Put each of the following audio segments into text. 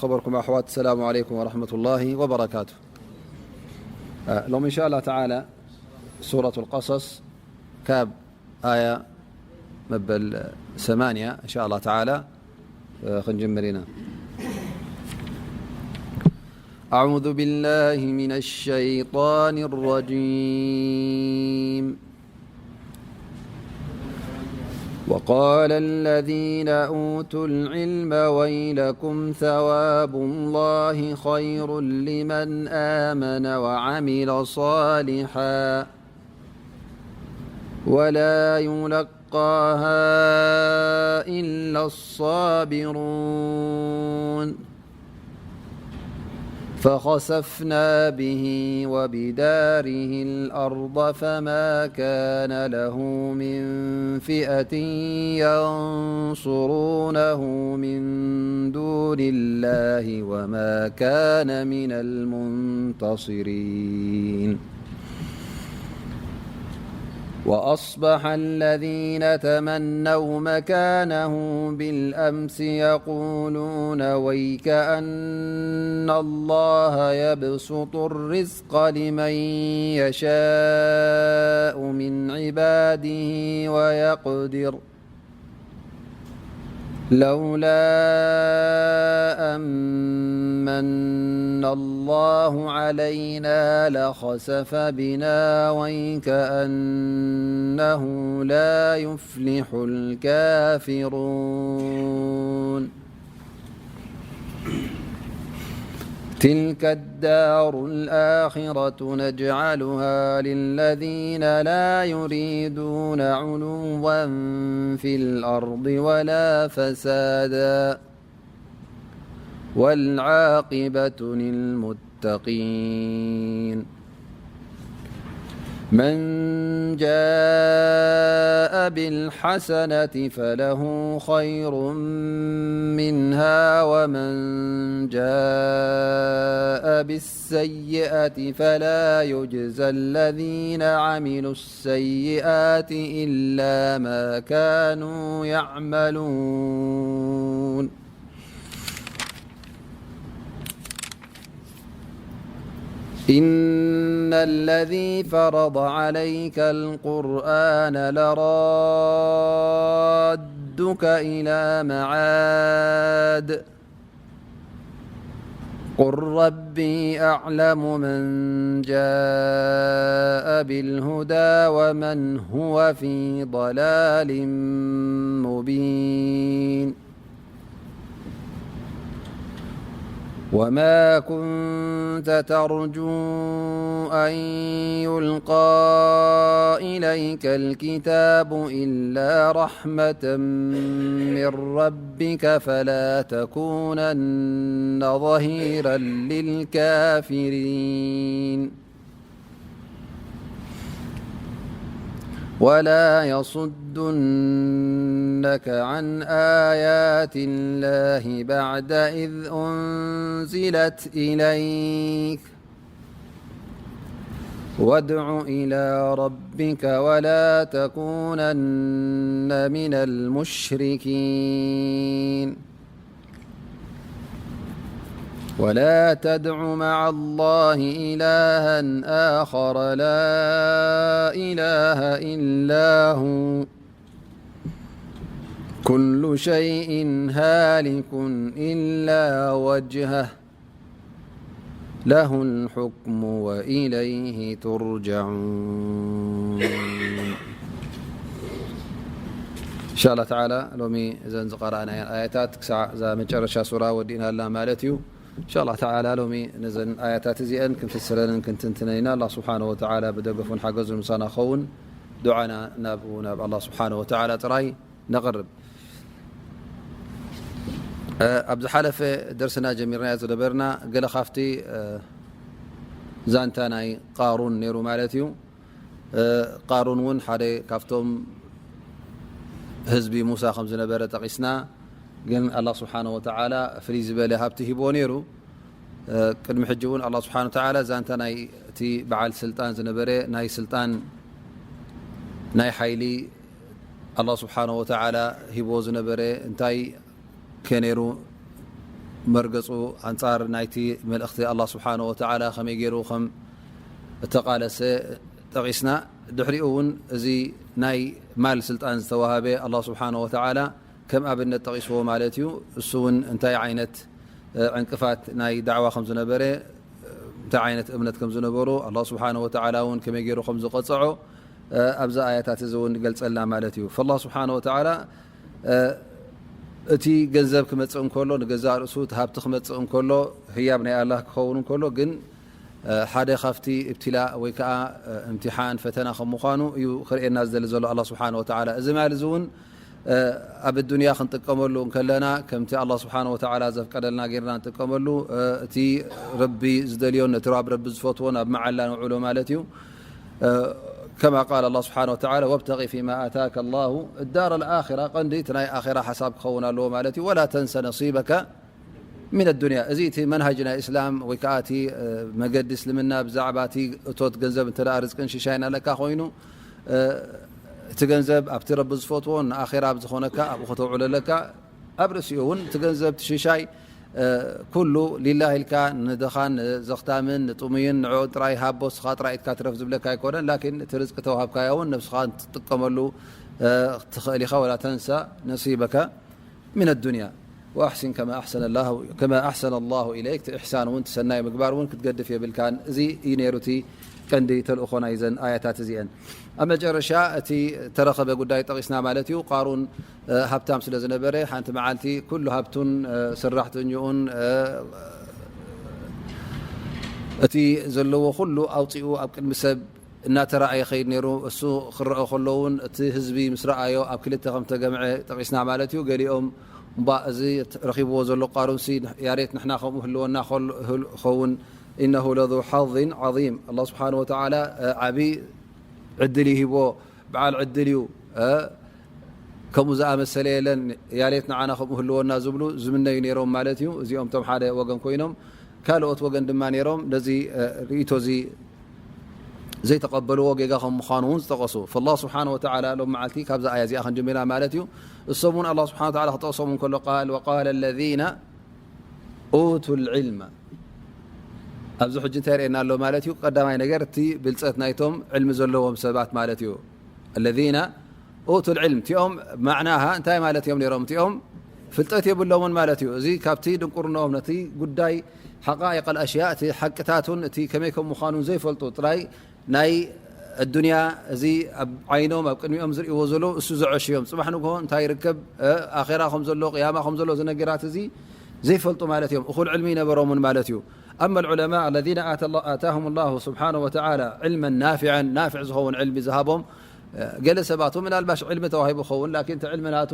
خبركم أحوات، السلام عليكم ورحمة الله وبركاته. لهم إن شاء الله تعالى سورة القصص كاب آية مبل ثمانية إن شاء الله تعالى. خنجمرنا. أعوذ بالله من الشيطان الرجيم. وقال الذين أوتوا العلم ويلكم ثواب الله خير لمن آمن وعمل صالحا ولا يلقاها إلا الصابرون. فخسفنا به وبداره الأرض فما كان له من فئة ينصرونه من دون الله وما كان من المنتصرين. وأصبح الذين تمنوا مكانه بالأمس يقولون ويك أن الله يبسط الرزق لمن يشاء من عباده ويقدر لولا أن من الله علينا لخسف بنا ويك أنه لا يفلح الكافرون. تلك الدار الآخرة نجعلها للذين لا يريدون علوا في الأرض ولا فسادا والعاقبة للمتقين. من جاء بالحسنة فله خير منها ومن جاء بالسيئة فلا يجزى الذين عملوا السيئات إلا ما كانوا يعملون. إن الذي فرض عليك القرآن لرادك إلى معاد قل ربي أعلم من جاء بالهدى ومن هو في ضلال مبين. وما كنت ترجو أن يلقى إليك الكتاب إلا رحمة من ربك فلا تكونن ظهيرا للكافرين. ولا يصدنك عن آيات الله بعد إذ أنزلت إليك وادع إلى ربك ولا تكونن من المشركين. ولا تدع مع الله إلها آخر لا إله إلا هو كل شيء هالك إلا وجهه له الحكم وإليه ترجعون. إن شاء الله تعالى ሎሚ እዘን ዝቀራእናየን ኣያታት ክሳዕ እዛ መጨረሻ ሱራ ወዲእናላ ማለት እዩ። إن شاء الله تعالى ሎሚ ነዘን ኣያታት እዚአን ክንፍስረንን ክንትንትነን ኢና። ኣላህ ስብሓነሁ ወተዓላ ብደገፉን ሓገዙን ምሳና ክኸውን ዱዓና ናብኡ ናብ ኣላህ ስብሓነሁ ወተዓላ ጥራይ ነቕርብ። ኣብ ዝሓለፈ ደርስና ጀሚርናዮ ዝነበርና ገለ ካብቲ ዛንታ ናይ ቃሩን ነይሩ ማለት እዩ። ቃሩን እውን ሓደ ካብቶም ህዝቢ ሙሳ ከም ዝነበረ ጠቒስና። ግን ኣላህ ስብሓነ ወተዓላ ፍልይ ዝበለ ሃብቲ ሂብዎ ነይሩ። ቅድሚ ሕጂ እውን ኣላህ ስብሓነ ወተዓላ ዛንታ ናይ እቲ በዓል ስልጣን ዝነበረ ናይ ስልጣን ናይ ሓይሊ ኣላህ ስብሓነ ወተዓላ ሂብዎ ዝነበረ እንታይ ከ ነይሩ መርገጹ ኣንጻር ናይቲ መልእኽቲ ኣላህ ስብሓነሁ ወተዓላ ከመይ ገይሩ ከም እተቓለሰ ጠቒስና። ድሕሪኡ እውን እዚ ናይ ማል ስልጣን ዝተዋሃበ ኣላህ ስብሓነሁ ወተዓላ ከም ኣብነት ጠቒስዎ ማለት እዩ። እሱ እውን እንታይ ዓይነት፣ እ፣ ዕንቅፋት ናይ ዳዕዋ ከም ዝነበረ፣ እ፣ እንታይ ዓይነት እምነት ከም ዝነበሩ ኣላህ ስብሓነሁ ወተዓላ እውን ከመይ ገይሩ ከም ዝቐጸዖ፣ እ፣ ኣብዚ ኣያታት እዚ እውን ይገልጸልና ማለት እዩ። ፈላህ ስብሓነሁ ወተዓላ እ፣ እቲ ገንዘብ ክመጽእ እንከሎ ንገዛእ ርእሱ፣ እቲ ሃብቲ ክመጽእ እንከሎ ህያብ ናይ ኣላህ ክኸውን እንከሎ ግን፣ እ፣ ሓደ ካብቲ እብትላእ ወይ ከኣ፣ እ፣ እምትሓን ፈተና ከም ምዃኑ እዩ ክርእየና ዝደሊ ዘሎ ኣላህ ስብሓነሁ ወተዓላ። እዚ ማል እዚ እውን፣ እ፣ ኣብ ኣዱንያ ክንጥቀመሉ እንከለና ከምቲ ኣላህ ስብሓነሁ ወተዓላ ዘፍቀደልና ጌርና ንጥቀመሉ፣ እ፣ እቲ ረቢ ዝደልዮን ነቲ ኣብ ረቢ ዝፈትዎን ኣብ መዓላ ንውዕሎ ማለት እዩ። ከማ ቃል ኣላህ ስብሓነሁ ወተዓላ፣ "ወብተጊ ፊማ ኣታከ ኣላሁ ኣዳረ ኣልኣኺራ"፣ ቀንዲ እቲ ናይ ኣኺራ ሓሳብ ክኸውን ኣለዎ ማለት እዩ። "ወላ ተንሰ ነሲበከ ሚነ ዱንያ"። እዚ እቲ መንሃጅ ናይ እስላም ወይ ከዓ እቲ፣ እ፣ መገዲ እስልምና ብዛዕባ እቲ እቶት ገንዘብ እንተ ደኣ ርዝቅን ሽሻይን ኣለካ ኮይኑ፣ እ፣ እቲ ገንዘብ ኣብቲ ረቢ ዝፈትዎ ንኣኺራ ኣብ ዝኾነካ ኣብኡ ከተውዕሎ ኣለካ። ኣብ ርእሲኡ እውን እቲ ገንዘብ እቲ ሽሻይ፣ እ፣ ኩሉ ሊላህ ኢልካ ንድኻን ንዘኽታምን ንጥሙይን ንዕኡ ጥራይ ሃቦ፣ ንስኻ ጥራይ ኢድካ ትረፍ ዝብለካ ኣይኮነን። ላኪን እቲ ርዝቂ ተዋሃብካዮ እውን ነብስኻ ትጥቀመሉ፣ እ፣ ትኽእል ኢኻ። "ወላ ተንሳ ነሲበከ ሚነ ዱንያ ወኣሕሲን ከማ ኣሕሰነ ላሁ፣ ከማ ኣሕሰነ ላሁ ኢለይክ"፣ እቲ ኢሕሳን እውን፣ እቲ ሰናይ ምግባር እውን ክትገድፍ የብልካን። እዚ እዩ ነይሩ እቲ ቀንዲ ተልእኾ ናይዘን ኣያታት እዚአን። ኣብ መጨረሻ እቲ ተረኸበ ጉዳይ ጠቒስና ማለት እዩ። ቃሩን፣ እ፣ ሃብታም ስለ ዝነበረ፣ ሓንቲ መዓልቲ ኩሉ ሃብቱን፣ እ፣ ሰራሕተኛኡን፣ እ፣ እቲ ዘለዎ ኩሉ ኣውፂኡ ኣብ ቅድሚ ሰብ እናተረኣየ ኸይድ ነይሩ። እሱ ክረአ ከሎ እውን እቲ ህዝቢ ምስ ረኣዮ ኣብ ክልተ ከም ተገምዐ ጠቒስና ማለት እዩ። ገሊኦም፣ "እምባ፣ እዚ ረኺብዎ ዘሎ ቃሩንሲ ያሬት ንሕና ከምኡ ህልወና ከል-፣ ህል-፣ ኸውን፣ ኢነሁ ለዙ ሓዚን ዓዚም፣ ኣላህ ስብሓነሁ ወተዓላ፣ እ፣ ዓቢ ዕድል ይሂቦ፣ በዓል ዕድል እዩ፣ እ፣ ከምኡ ዝኣመሰለ የለን፣ ያሬት ንዓና ከምኡ ህልወና" ዝብሉ ዝምነዩ ነይሮም ማለት እዩ። እዚኦም እቶም ሓደ ወገን ኮይኖም፣ ካልኦት ወገን ድማ ነይሮም ነዚ፣ እ፣ ርእይቶ እዚ ዘይተቐበልዎ ጌጋ ከም ምዃኑ እውን ዝጠቐሱ። ፈላህ ስብሓነ ወተዓላ ሎም መዓልቲ ካብዛ ኣያ እዚኣ ክንጅምር ኢና ማለት እዩ። እሶም እውን ኣላህ ስብሓነ ወተዓላ ክጠቕሶም እንከሎ ቃል፣ "ወቃለ ለዚነ ኡቱ ልዕልመ"። ኣብዚ ሕጂ እንታይ የርእየና ኣሎ ማለት እዩ? ቀዳማይ ነገር እቲ ብልጸት ናይቶም ዕልሚ ዘለዎም ሰባት ማለት እዩ። ለዚነ ኡቱ ልዕልም፣ እቲኦም ማዕናሃ እንታይ ማለት እዮም ነይሮም? እቲኦም ፍልጠት የብሎምን ማለት እዩ። እዚ ካብቲ ድንቁርናኦም ነቲ ጉዳይ ሓቃኢቕ ኣልኣሽያእ፣ እቲ ሓቅታቱን እቲ ከመይ ከም ምዃኑን ዘይፈልጡ ጥራይ ናይ ኣዱንያ እዚ ኣብ ዓይኖም ኣብ ቅድሚኦም ዝርእይዎ ዘለዉ እሱ ዘዐሽዮም። ጽባሕ ንግሆ እንታይ ይርከብ፣ እ፣ ኣኼራ ከም ዘሎ፣ ቅያማ ከም ዘሎ፣ እዚ ነገራት እዚ ዘይፈልጡ ማለት እዮም። እኹል ዕልሚ ይነበሮምን ማለት እዩ። ኣማ ልዑለማእ ኣለዚነ ኣተ-፣ ኣታሁም ላሁ ስብሓነሁ ወተዓላ ዕልመን ናፊዐን፣ ናፊዕ ዝኸውን ዕልሚ ዝሃቦም፣ እ፣ ገለ ሰባት ምናልባሽ ዕልሚ ተዋሂቡ ክኸውን፣ ላኪን እቲ ዕልሚ ናቱ፣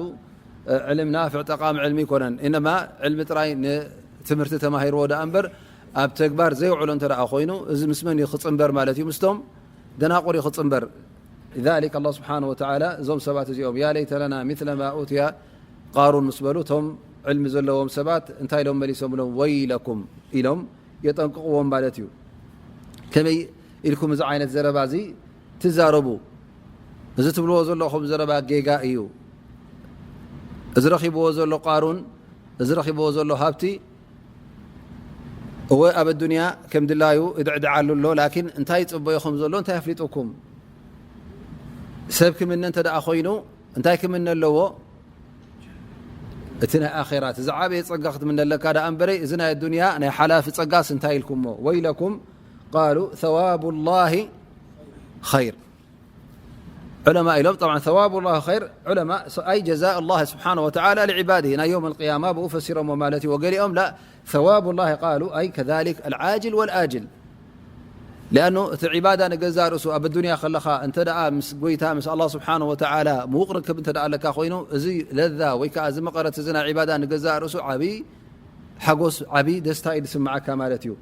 እ፣ ዕልም ናፍዕ ጠቓሚ ዕልሚ ኣይኮነን። ኢነማ ዕልሚ ጥራይ ንትምህርቲ ተማሂርዎ ደኣ እምበር ኣብ ተግባር ዘይውዕሎ እንተ ደኣ ኮይኑ፣ እዚ ምስ መን እዩ ክጽንበር ማለት እዩ? ምስቶም ደናቁር እዩ ክጽንበር። ሊዛሊክ ኣላህ ስብሓነሁ ወተዓላ እዞም ሰባት እዚኦም፣ "ያ ለይተ ለና ሚስለ ማ ኡትየ ቃሩን" ምስ በሉ፣ እቶም ዕልሚ ዘለዎም ሰባት እንታይ ኢሎም መሊሶምሎም? "ወይለኩም" ኢሎም የጠንቅቕዎም ማለት እዩ። ከመይ ኢልኩም እዚ ዓይነት ዘረባ እዚ ትዛረቡ? እዚ ትብልዎ ዘለኹም ዘረባ ጌጋ እዩ። እዚ ረኺብዎ ዘሎ ቃሩን፣ እዚ ረኺብዎ ዘሎ ሃብቲ፣ እወ፣ ኣብ ኣዱንያ ከም ድላዩ ይድዕድዓሉ ኣሎ፣ ላኪን እንታይ ይጽበዮ ከም ዘሎ እንታይ ኣፍሊጡኩም? ሰብ ክምነ እንተ ደኣ ኮይኑ፣ እንታይ ክምነ ኣለዎ? እቲ ናይ ኣኼራ፣ እቲ ዝዓበየ ጸጋ ክትምነ ኣለካ ደኣ እምበረይ፣ እዚ ናይ ኣዱንያ ናይ ሓላፊ ጸጋስ እንታይ ኢልኩሞ? "ወይለኩም" ቃሉ፣ "ሰዋቡ ላሂ ኸይር" ዑለማ ኢሎም። ጠብዓን፣ "ሰዋቡ ላሂ ኸይር" ዑለማ፣ ኣይ ጀዛእ ላሂ ስብሓነሁ ወተዓላ ሊዕባድሂ፣ ናይ የውም ኣልቅያማ ብኡ ፈሲሮሞ ማለት እዩ። ወገሊኦም፣ "ላ፣ ሰዋቡ ላሂ" ቃሉ፣ ኣይ ከዛሊክ ኣልዓጅል ወልኣጅል። ሊኣኑ እቲ ዒባዳ ንገዛእ ርእሱ ኣብ ኣዱንያ ከለኻ እንተ ደኣ ምስ ጎይታ፣ ምስ ኣላህ ስብሓነሁ ወተዓላ ምዉቕ ርክብ እንተ ደኣ ኣለካ ኮይኑ፣ እዚ ለዛ ወይ ከኣ እዚ መቐረት እዚ ናይ ዒባዳ ንገዛእ ርእሱ ዓብዪ ሓጎስ፣ ዓብዪ ደስታ እዩ ዝስምዓካ ማለት እዩ።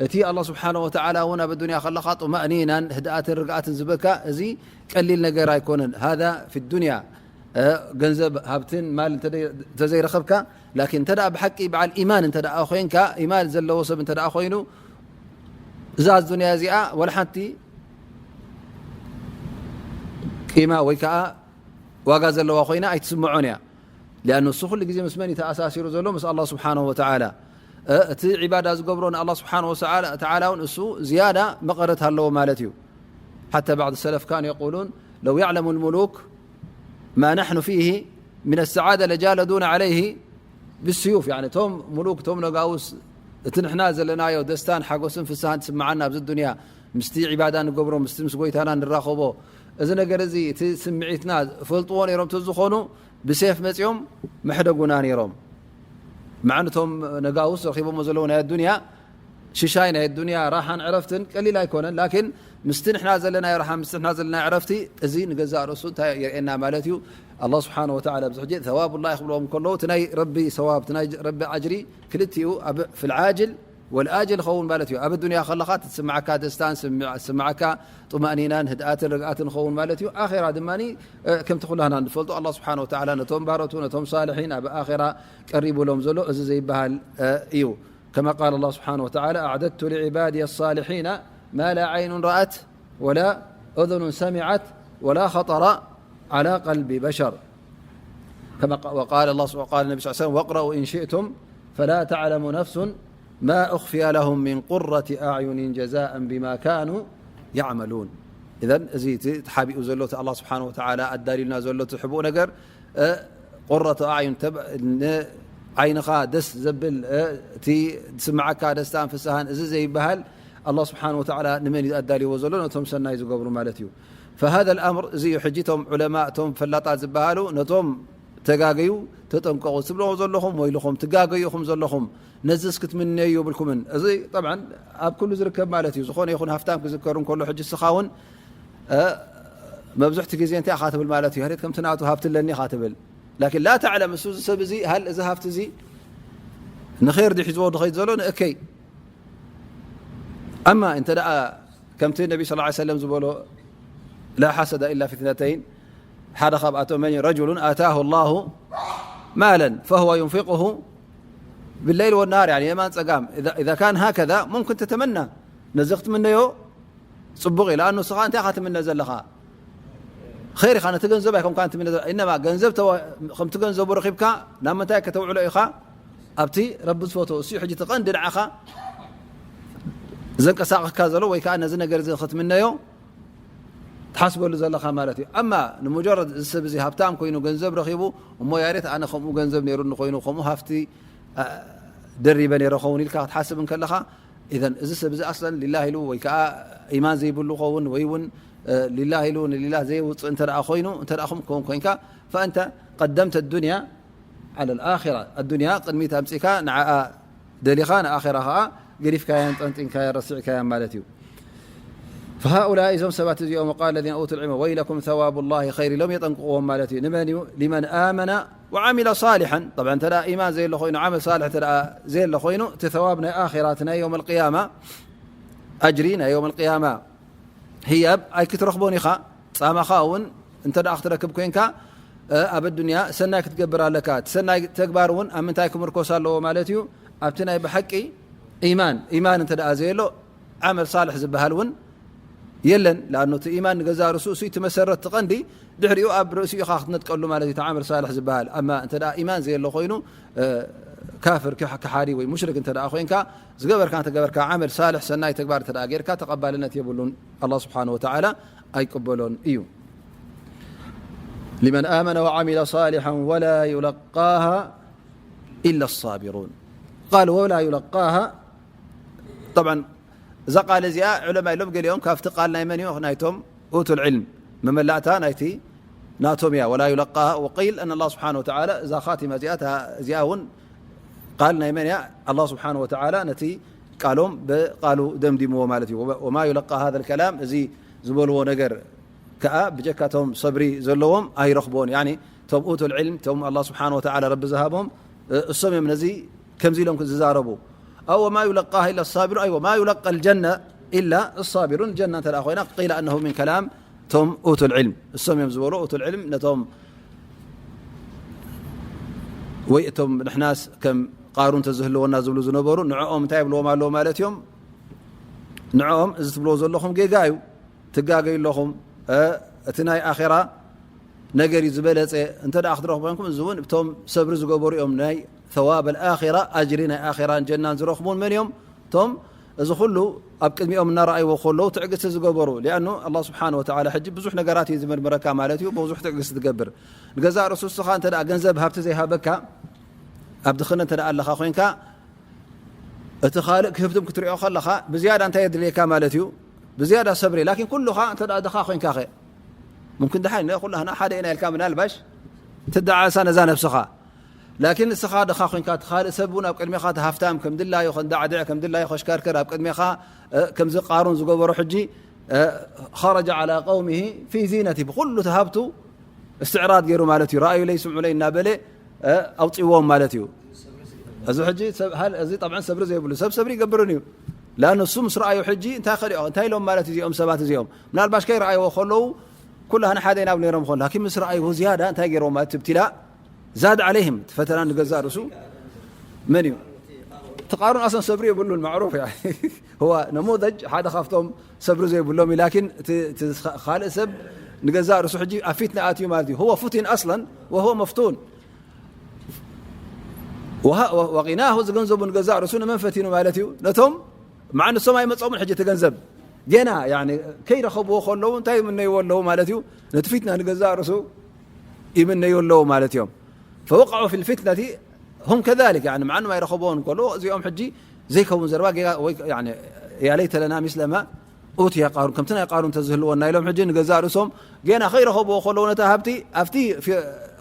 እቲ ኣላህ ስብሓነሁ ወተዓላ እውን ኣብ ኣዱንያ ከለኻ ጡማእኒናን ህድኣትን ርግኣትን ዝበካ፣ እዚ ቀሊል ነገር ኣይኮነን። ሃዛ ፊ ዱንያ፣ እ፣ ገንዘብ ሃብትን ማል እንተ ደይ-፣ እንተዘይረኸብካ፣ ላኪን እንተ ደኣ ብሓቂ በዓል ኢማን እንተ ደኣ ኮይንካ፣ ኢማን ዘለዎ ሰብ እንተ ደኣ ኮይኑ፣ እዛ ዱንያ እዚኣ ወላ ሓንቲ ቂማ ወይ ከኣ ዋጋ ዘለዋ ኮይና ኣይትስምዖን እያ። ሊኣኑ እሱ ኩሉ ግዜ ምስ መን እዩ ተኣሳሲሩ ዘሎ? ምስ ኣላህ ስብሓነሁ ወተዓላ። እ፣ እቲ ዒባዳ ዝገብሮ ንኣላህ ስብሓን ወተዓላ እውን እሱ ዝያዳ መቐረት ኣለዎ ማለት እዩ። ሓታ ባዕድ ሰለፍ ካኑ የቁሉን ለው ያዕለሙ ልሙሉክ ማ ናሕኑ ፊሂ ምን ሰዓዳ ለጃለዱና ዓለይሂ ብስዩፍ። ያኒ እቶም ሙሉክ፣ እቶም ነጋውስ፣ እቲ ንሕና ዘለናዮ ደስታን ሓጎስን ፍስሃን ትስምዓና ኣብዚ ዱንያ ምስቲ ዒባዳ ንገብሮ፣ ምስቲ ምስ ጎይታና ንራኸቦ፣ እዚ ነገር እዚ እቲ ስምዒትና ፈልጥዎ ነይሮም ተዝኾኑ ብሴፍ መፂኦም መሕደጉና ነይሮም። መዓን እቶም ነጋውስ ረኺቦሞ ዘለዉ ናይ ኣዱንያ ሽሻይ ናይ ኣዱንያ ራሓን ዕረፍትን ቀሊል ኣይኮነን። ላኪን ምስቲ ንሕና ዘለናዮ ራሓ፣ ምስቲ ንሕና ዘለናዮ ዕረፍቲ፣ እዚ ንገዛእ ርእሱ እንታይ የርእየና ማለት እዩ? ኣላህ ስብሓነ ወተዓላ ኣብዚ ሕጂ ተዋቡላህ ክብልዎም ከለዉ፣ እቲ ናይ ረቢ ሰዋብ፣ እቲ ናይ ረቢ ኣጅሪ ክልቲኡ ኣብ ፊል ዓጅል ወል ኣጅል ይኸውን ማለት እዩ። ኣብ ኣዱንያ ከለኻ ትስምዓካ ደስታን ስምዕ-፣ ስምዓካ ጡማእኒናን ህድኣትን ርግኣትን ይኸውን ማለት እዩ። ኣኼራ ድማ፣ እ፣ ከምቲ ኩላህና ንፈልጦ ኣላህ ስብሓነ ወተዓላ ነቶም ባሮቱ፣ ነቶም ሳልሒን ኣብ ኣኼራ ቀሪቡሎም ዘሎ እዚ ዘይበሃል፣ እ፣ እዩ። كما قال الله سبحانه وتعالى: أعددت لعبادي الصالحين ما لا عين رأت ولا أذن سمعت ولا خطر على قلب بشر. كما ق-، وقال الله سب-، وقال النبي صلى الله عليه وسلم: واقرأوا إن شئتم فلا تعلم نفس ما أخفي لهم من قرة أعين جزاء بما كانوا يعملون. إذن እዚ እቲ ተሓቢኡ ዘሎ እቲ ኣላህ ስብሓን ወተዓላ ኣዳልዩልና ዘሎ እቲ ሕቡእ ነገር እ፣ ቁረቱ ኣዕዩን ተብ-፣ ንዓይንኻ ደስ ዘብል፣ እ፣ እቲ ዝስምዓካ ደስታን ፍስሃን፣ እዚ ዘይበሃል ኣላህ ስብሓን ወተዓላ ንመን እዩ ኣዳልይዎ ዘሎ? ነቶም ሰናይ ዝገብሩ ማለት እዩ። ፈሃዘ ልኣምር፣ እዚ እዩ ሕጂ እቶም ዑለማ፣ እቶም ፈላጣት ዝበሃሉ ነቶም ተጋገዩ ተጠንቀቑ ትብልዎ ዘለኹም፣ ወይልኹም ትጋገዩ ኢኹም ዘለኹም፣ ነዚስ ክትምነዩ የብልኩምን። እዚ ጠብዓን ኣብ ኩሉ ዝርከብ ማለት እዩ። ዝኾነ ይኹን ሃፍታም ክዝከር እንከሎ ሕጂ እስኻ እውን እ፣ መብዝሕቲ ግዜ እንታይ ኢኻ ትብል ማለት እዩ? ሃሌት ከምቲ ናቱ ሃብቲ ኣለኒ ኢኻ ትብል። ላኪን ላ ተዕለም፣ እሱ እዚ ሰብ እዚ፣ ሃል እዚ ሃብቲ እዚ ንኸይር ድዩ ሒዝዎ ዝኸይድ ዘሎ ንእከይ? ኣማ እንተ ደኣ ከምቲ ነቢ ሰለላሁ ዐለይሂ ወሰለም ዝበሎ፣ ላ ሓሰደ ኢላ ፊትነተይን፣ ሓደ ካብኣቶም መን እዩ? ረጁሉን ኣታሁ ላሁ ማለን ፈሁወ ዩንፊቁሁ ብለይል ወናሃር፣ ያኒ የማን ጸጋም። ኢዛ፣ ኢዛ ካን ሃከዛ ሙምክን ተተመና፣ ነዚ ክትምነዮ ጽቡቕ እዩ። ለኣኑ ንስኻ እንታይ ኢኻ ትምነ ዘለኻ? ኸይር ኢኻ፣ ነቲ ገንዘብ ኣይኮንካን ትምነ ዘለኻ። ኢነማ ገንዘብ ተዋ-፣ ከምቲ ገንዘቡ ረኺብካ ናብ ምንታይ ከተውዕሎ ኢኻ? ኣብቲ ረቢ ዝፈትዎ፣ እሱ እዩ ሕጂ እቲ ቀንዲ ንዓኻ ዘንቀሳቕስካ ዘሎ፣ ወይ ከኣ ነዚ ነገር እዚ ክትምነዮ ትሓስበሉ ዘለኻ ማለት እዩ። ኣማ ንሙጀረድ እዚ ሰብ እዚ ሃብታም ኮይኑ ገንዘብ ረኺቡ፣ እሞ ያሬት ኣነ ከምኡ ገንዘብ ነይሩኒ ኮይኑ፣ ከምኡ ሃፍቲ፣ ኣ፣ ደሪበ ነይረ ኸውን ኢልካ ክትሓስብ እንከለኻ፣ ኢዘን እዚ ሰብ እዚ ኣስለን ሊላህ ኢሉ ወይ ከኣ ኢማን ዘይብሉ ኸውን ወይ እውን፣ እ፣ ሊላህ ኢሉ ንሊላህ ዘየውፅእ እንተ ደኣ ኮይኑ፣ እንተ ደኣ ከም ክኸውን ኮይንካ፣ ፈኣንተ ቀደምተ ዱንያ ዓለ ልኣኺራ፣ ኣዱንያ ቅድሚት ኣምፂእካ ንዓኣ ደሊኻ ንኣኺራ ኸኣ ገዲፍካያን ጠንጢንካያን ረሲዕካያን ማለት እዩ። فهؤلاء እዞም ሰባት እዚኦም وقال الذين أوتوا العلم ويلكم ثواب الله خير ኢሎም የጠንቅቕዎም ማለት እዩ። ንመን እዩ? لمن آمن وعمل صالحا. طبعا እንተ ደኣ ኢማን ዘየሎ ኮይኑ ዓመል ሳልሕ እንተ ደኣ ዘየሎ ኮይኑ እቲ ثواب ናይ ኣኺራ እቲ ናይ يوم القيامة ኣጅሪ ናይ يوم القيامة ህያብ ኣይክትረኽቦን ኢኻ። ጻማኻ እውን እንተ ደኣ ክትረክብ ኮንካ፣ እ፣ ኣብ ኣዱንያ ሰናይ ክትገብር ኣለካ። እቲ ሰናይ ተግባር እውን ኣብ ምንታይ ክምርኮስ ኣለዎ ማለት እዩ? ኣብቲ ናይ ብሓቂ ኢማን። ኢማን እንተ ደኣ ዘየሎ ዓመል ሳልሕ ዝበሃል እውን የለን። ለኣኑ እቲ ኢማን ንገዛእ ርእሱ እሱ እቲ መሰረት፣ እቲ ቀንዲ፣ ድሕሪኡ ኣብ ርእሲኡ ኢኻ ክትነጥቀሉ ማለት እዩ፣ እቲ ዓመል ሳልሕ ዝበሃል። ኣማ እንተ ደኣ ኢማን ዘየሎ ኮይኑ፣ እ፣ ካፍር፣ ክሕ-፣ ክሓዲ ወይ ሙሽሪክ እንተ ደኣ ኮይንካ፣ ዝገበርካ እንተገበርካ ዓመል ሳልሕ፣ ሰናይ ተግባር እንተ ደኣ ጌርካ፣ ተቐባልነት የብሉን፣ ኣላህ ስብሓነሁ ወተዓላ ኣይቅበሎን እዩ። لمن آمن وعمل صالحا ولا يلقاها إلا الصابرون. قال: ولا يلقاها. طبعا እዛ ቃል እዚኣ ዑለማ ኢሎም ገሊኦም ካብቲ ቃል ናይ መን እዩ? ናይቶም ኡቱል ዕልም መመላእታ ናይቲ ናቶም እያ። ولا يلقاها وقيل أن الله سبحانه وتعالى እዛ ኻቲማ እዚኣ፣ እታ እዚኣ እውን ቃል ናይ መን እያ? ኣላህ ስብሓነሁ ወተዓላ ነቲ ቃሎም ብቃሉ ደምዲምዎ ማለት እዩ። وما يلقى هذا الكلام እዚ ዝበልዎ ነገር ከኣ ብጀካቶም ሰብሪ ዘለዎም ኣይረኽብዎን። ያኒ እቶም ኡቱል ዕልም፣ እቶም ኣላህ ስብሓነሁ ወተዓላ ረቢ ዝሃቦም፣ እ፣ እሶም እዮም ነዚ ከምዚ ኢሎም ዝዛረቡ። أو وما يلقاها إلا الصابرون، أي وما يلقى الجنة إلا الصابرون። ጀና እንተ ደኣ ኮይና፣ قيل أنه من كلام እቶም ኡቱል ዕልም፣ እሶም እዮም ዝበሉ። ኡቱል ዕልም ነቶም ወይ እቶም ንሕናስ ከም ቃሩን ተዝህልወና ዝብሉ ዝነበሩ፣ ንዕኦም እንታይ ይብልዎም ኣለዉ ማለት እዮም? ንዕኦም እዚ ትብልዎ ዘለኹም ጌጋ እዩ፣ ትጋገዩ ኣለኹም። እ፣ እቲ ናይ ኣኼራ ነገር እዩ ዝበለጸ። እንተ ደኣ ክትረኽቡ ኮንኩም፣ እዚ እውን እቶም ሰብሪ ዝገበሩ እዮም፣ ናይ ثواب الآخرة، ኣጅሪ ናይ ኣኼራን ጀናን ዝረኽቡን መን እዮም? እቶም እዚ ኩሉ ኣብ ቅድሚኦም እናረኣይዎ ከለዉ ትዕግስቲ ዝገበሩ። ሊኣኑ ኣላህ ስብሓን ወተዓላ ሕጂ ብዙሕ ነገራት እዩ ዝምርምረካ ማለት እዩ። ብዙሕ ትዕግስቲ ትገብር። ንገዛእ ርእሱ እስኻ እንተ ደኣ ገንዘብ ሃብቲ ዘይሃበካ፣ ኣብ ድኽነት እንተ ደኣ ኣለኻ ኮይንካ፣ እቲ ካልእ ክህብትም ክትሪኦ ከለኻ ብዝያዳ እንታይ የድልየካ ማለት እዩ? ብዝያዳ ሰብሪ። ላኪን ኩሉኻ እንተ ደኣ ድኻ ኮይንካ ኸ? ሙምክን ደሓን ኩላህና ሓደ ኢና ኢልካ ምናልባሽ ትደዓሳ ነዛ ነብስኻ። ላኪን ንስኻ ድኻ ኮይንካ እቲ ካልእ ሰብ እውን ኣብ ቅድሜኻ እቲ ሃፍታም ከም ድላዩ ከንዳዕድዕ ከም ድላዩ ከሽከርክር ኣብ ቅድሜኻ፣ እ፣ ከምዚ ቃሩን ዝገበሮ ሕጂ፣ እ፣ خرج على قومه في زينته ብኩሉ እቲ ሃብቱ እስትዕራድ ገይሩ ማለት እዩ። ረኣዩለይ ስምዑለይ እናበለ፣ እ፣ ኣውፅዎም ማለት እዩ። እዚ ሕጂ ሰብ፣ ሃል፣ እዚ ጠብዓን ሰብሪ ዘይብሉ ሰብ ሰብሪ ይገብርን እዩ። ላን እሱ ምስ ረኣዩ ሕጂ እንታይ ከሊኦ እንታይ ኢሎም ማለት እዚኦም ሰባት እዚኦም ምናልባሽ ከይረኣይዎ ከለዉ ኩላህና ሓደ ኢና ነይሮም ኾን ላኪን ምስ ረኣይዎ ዝያዳ እንታይ ገይሮም ማለት ትብቲላ ዛድ ዓለይህም እቲ ፈተና ንገዛእ ርእሱ መን እዩ? እቲ ቃሩን ኣሰን ሰብሪ የብሉን ማዕሩፍ ያ هو نموذج ሓደ ካብቶም ሰብሪ ዘይብሎም እዩ። ላኪን እቲ፣ እቲ ካልእ ሰብ ንገዛእ ርእሱ ሕጂ ኣብ ፊትና ኣትዩ ማለት እዩ። هو فتن أصلا وهو مفتون. وه-، و-، وغناه ዝገንዘቡ ንገዛእ ርእሱ ንመን ፈቲኑ ማለት እዩ? ነቶም መዓ ንሶም ኣይመጾምን ሕጂ እቲ ገንዘብ ጌና ያኒ ከይረኸብዎ ከለዉ እንታይ ይምነይዎ ኣለዉ ማለት እዩ? ነቲ ፊትና ንገዛእ ርእሱ ይምነዩ ኣለዉ ማለት እዮም። فوقعوا في الفتنة هم كذلك ያኒ መዓ ንማይ ረኸብዎ እንከሎ እዚኦም ሕጂ ዘይከውን ዘረባ ጌጋ ወይ ያኒ يا ليت لنا مثل ما أوتي قارون ከምቲ ናይ ቃሩን ተዝህልወና ኢሎም ሕጂ ንገዛእ ርእሶም ጌና ከይረኸብዎ ከለዉ ነታ ሃብቲ ኣብቲ ፊ-፣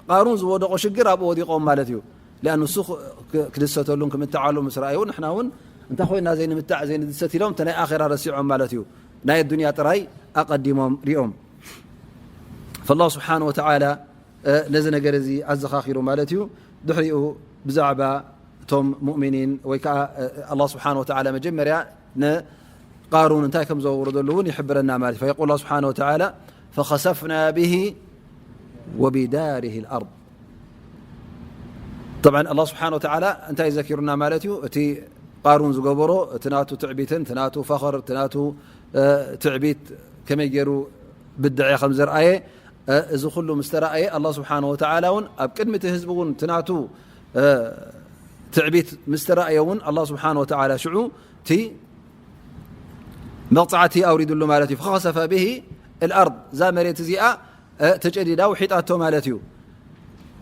ቃሩን ዝወደቆ ሽግር ኣብኡ ወዲቆም ማለት እዩ። ሊኣኑ እሱ ክ-፣ ክ-፣ ክድሰተሉን ክምትዓሉ ምስ ረኣዩ ንሕና እውን እንታይ ኮይና ዘይንምታዕ ዘይንድሰት ኢሎም እቲ ናይ ኣኼራ ረሲዖም ማለት እዩ። ናይ ኣዱንያ ጥራይ ኣቐዲሞም ሪኦም። ፈላህ ስብሓን ወተዓላ፣ እ፣ ነዚ ነገር እዚ ኣዘኻኺሩ ማለት እዩ። ድሕሪኡ ብዛዕባ እቶም ሙእሚኒን ወይ ከዓ፣ እ፣ ኣላህ ስብሓን ወተዓላ መጀመርያ ንቃሩን እንታይ ከም ዘውረደሉ እውን ይሕብረና ማለት እዩ። ፈየቁል ኣላህ ስብሓን ወተዓላ፣ ፈኸሰፍና ብሂ ወቢዳሪሂ ልኣርድ። ጠብዓን ኣላህ ስብሓን ወተዓላ እንታይ ዘኪሩና ማለት እዩ? እቲ ቃሩን ዝገበሮ፣ እቲ ናቱ ትዕቢትን፣ እቲ ናቱ ፈኸር፣ እቲ ናቱ፣ እ፣ ትዕቢት ከመይ ገይሩ ብድዐ ከም ዘርኣየ፣ እ፣ እዚ ኩሉ ምስ ተረኣየ፣ ኣላህ ስብሓን ወተዓላ እውን ኣብ ቅድሚ እቲ ህዝቢ እውን እቲ ናቱ፣ እ፣ ትዕቢት ምስ ተረኣየ እውን ኣላህ ስብሓን ወተዓላ ሽዑ እቲ መቕጻዕቲ ኣውሪድሉ ማለት እዩ። ፈኸሰፈ ብሂ ልኣርድ፣ እዛ መሬት እዚኣ እ፣ ተጨዲዳ ውሒጣቶ ማለት እዩ።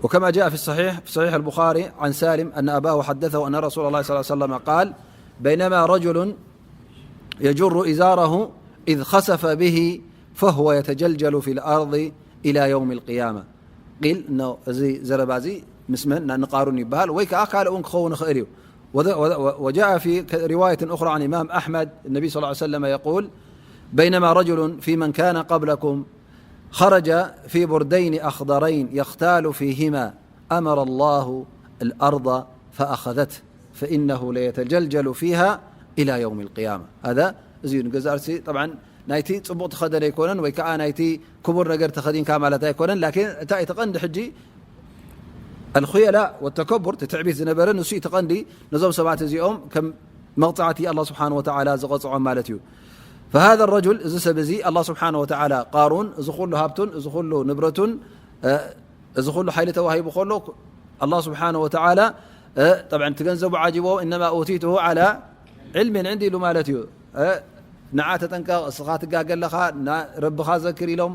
وكما جاء في الصحيح، في صحيح البخاري عن سالم أن أباه حدثه أن رسول الله صلى الله عليه وسلم قال: بينما رجل يجر إزاره إذ خسف به فهو يتجلجل في الأرض إلى يوم القيامة. ቂል ነው እዚ ዘረባ እዚ ምስ መን ና-፣ ንቃሩን ይበሃል ወይ ከዓ ካልእ እውን ክኸውን ይኽእል እዩ። وذ-، و-، و-، وجاء في ك-، رواية أخرى عن الإمام أحمد النبي صلى الله عليه وسلم يقول: بينما رجل في من كان قبلكم خرج في بردين أخضرين يختال فيهما أمر الله الأرض فأخذته فإنه ليتجلجل فيها إلى يوم القيامة. هذا እዚ እዩ ንገዛእ ርእሲ طبعا ናይቲ ጽቡቕ ተኸደነ ኣይኮነን ወይ ከዓ ናይቲ ክቡር ነገር ተኸዲንካ ማለት ኣይኮነን። ላኪን እታ እቲ ቀንዲ ሕጂ ኣልኹየላ ወተከቡር እቲ ትዕቢት ዝነበረ ንሱ እቲ ቀንዲ ነዞም ሰባት እዚኦም ከም መቕጻዕቲ ኣላህ ስብሓን ወተዓላ ዝቐጽዖም ማለት እዩ። فهذا الرجل እዚ ሰብ እዚ ኣላህ ስብሓን ወተዓላ ቃሩን እዚ ኩሉ ሃብቱን እዚ ኩሉ ንብረቱን እ፣ እዚ ኩሉ ሓይሊ ተዋሂቡ ከሎ ኣላህ ስብሓን ወተዓላ እ፣ ጠብዓን እቲ ገንዘቡ ዓጂቦ إنما أوتيته على علم عندي ኢሉ ማለት እዩ። እ፣ ንዓ ተጠንቀቕ፣ እስኻ ትጋገ ኣለኻ፣ ና-፣ ረብኻ ዘክር ኢሎም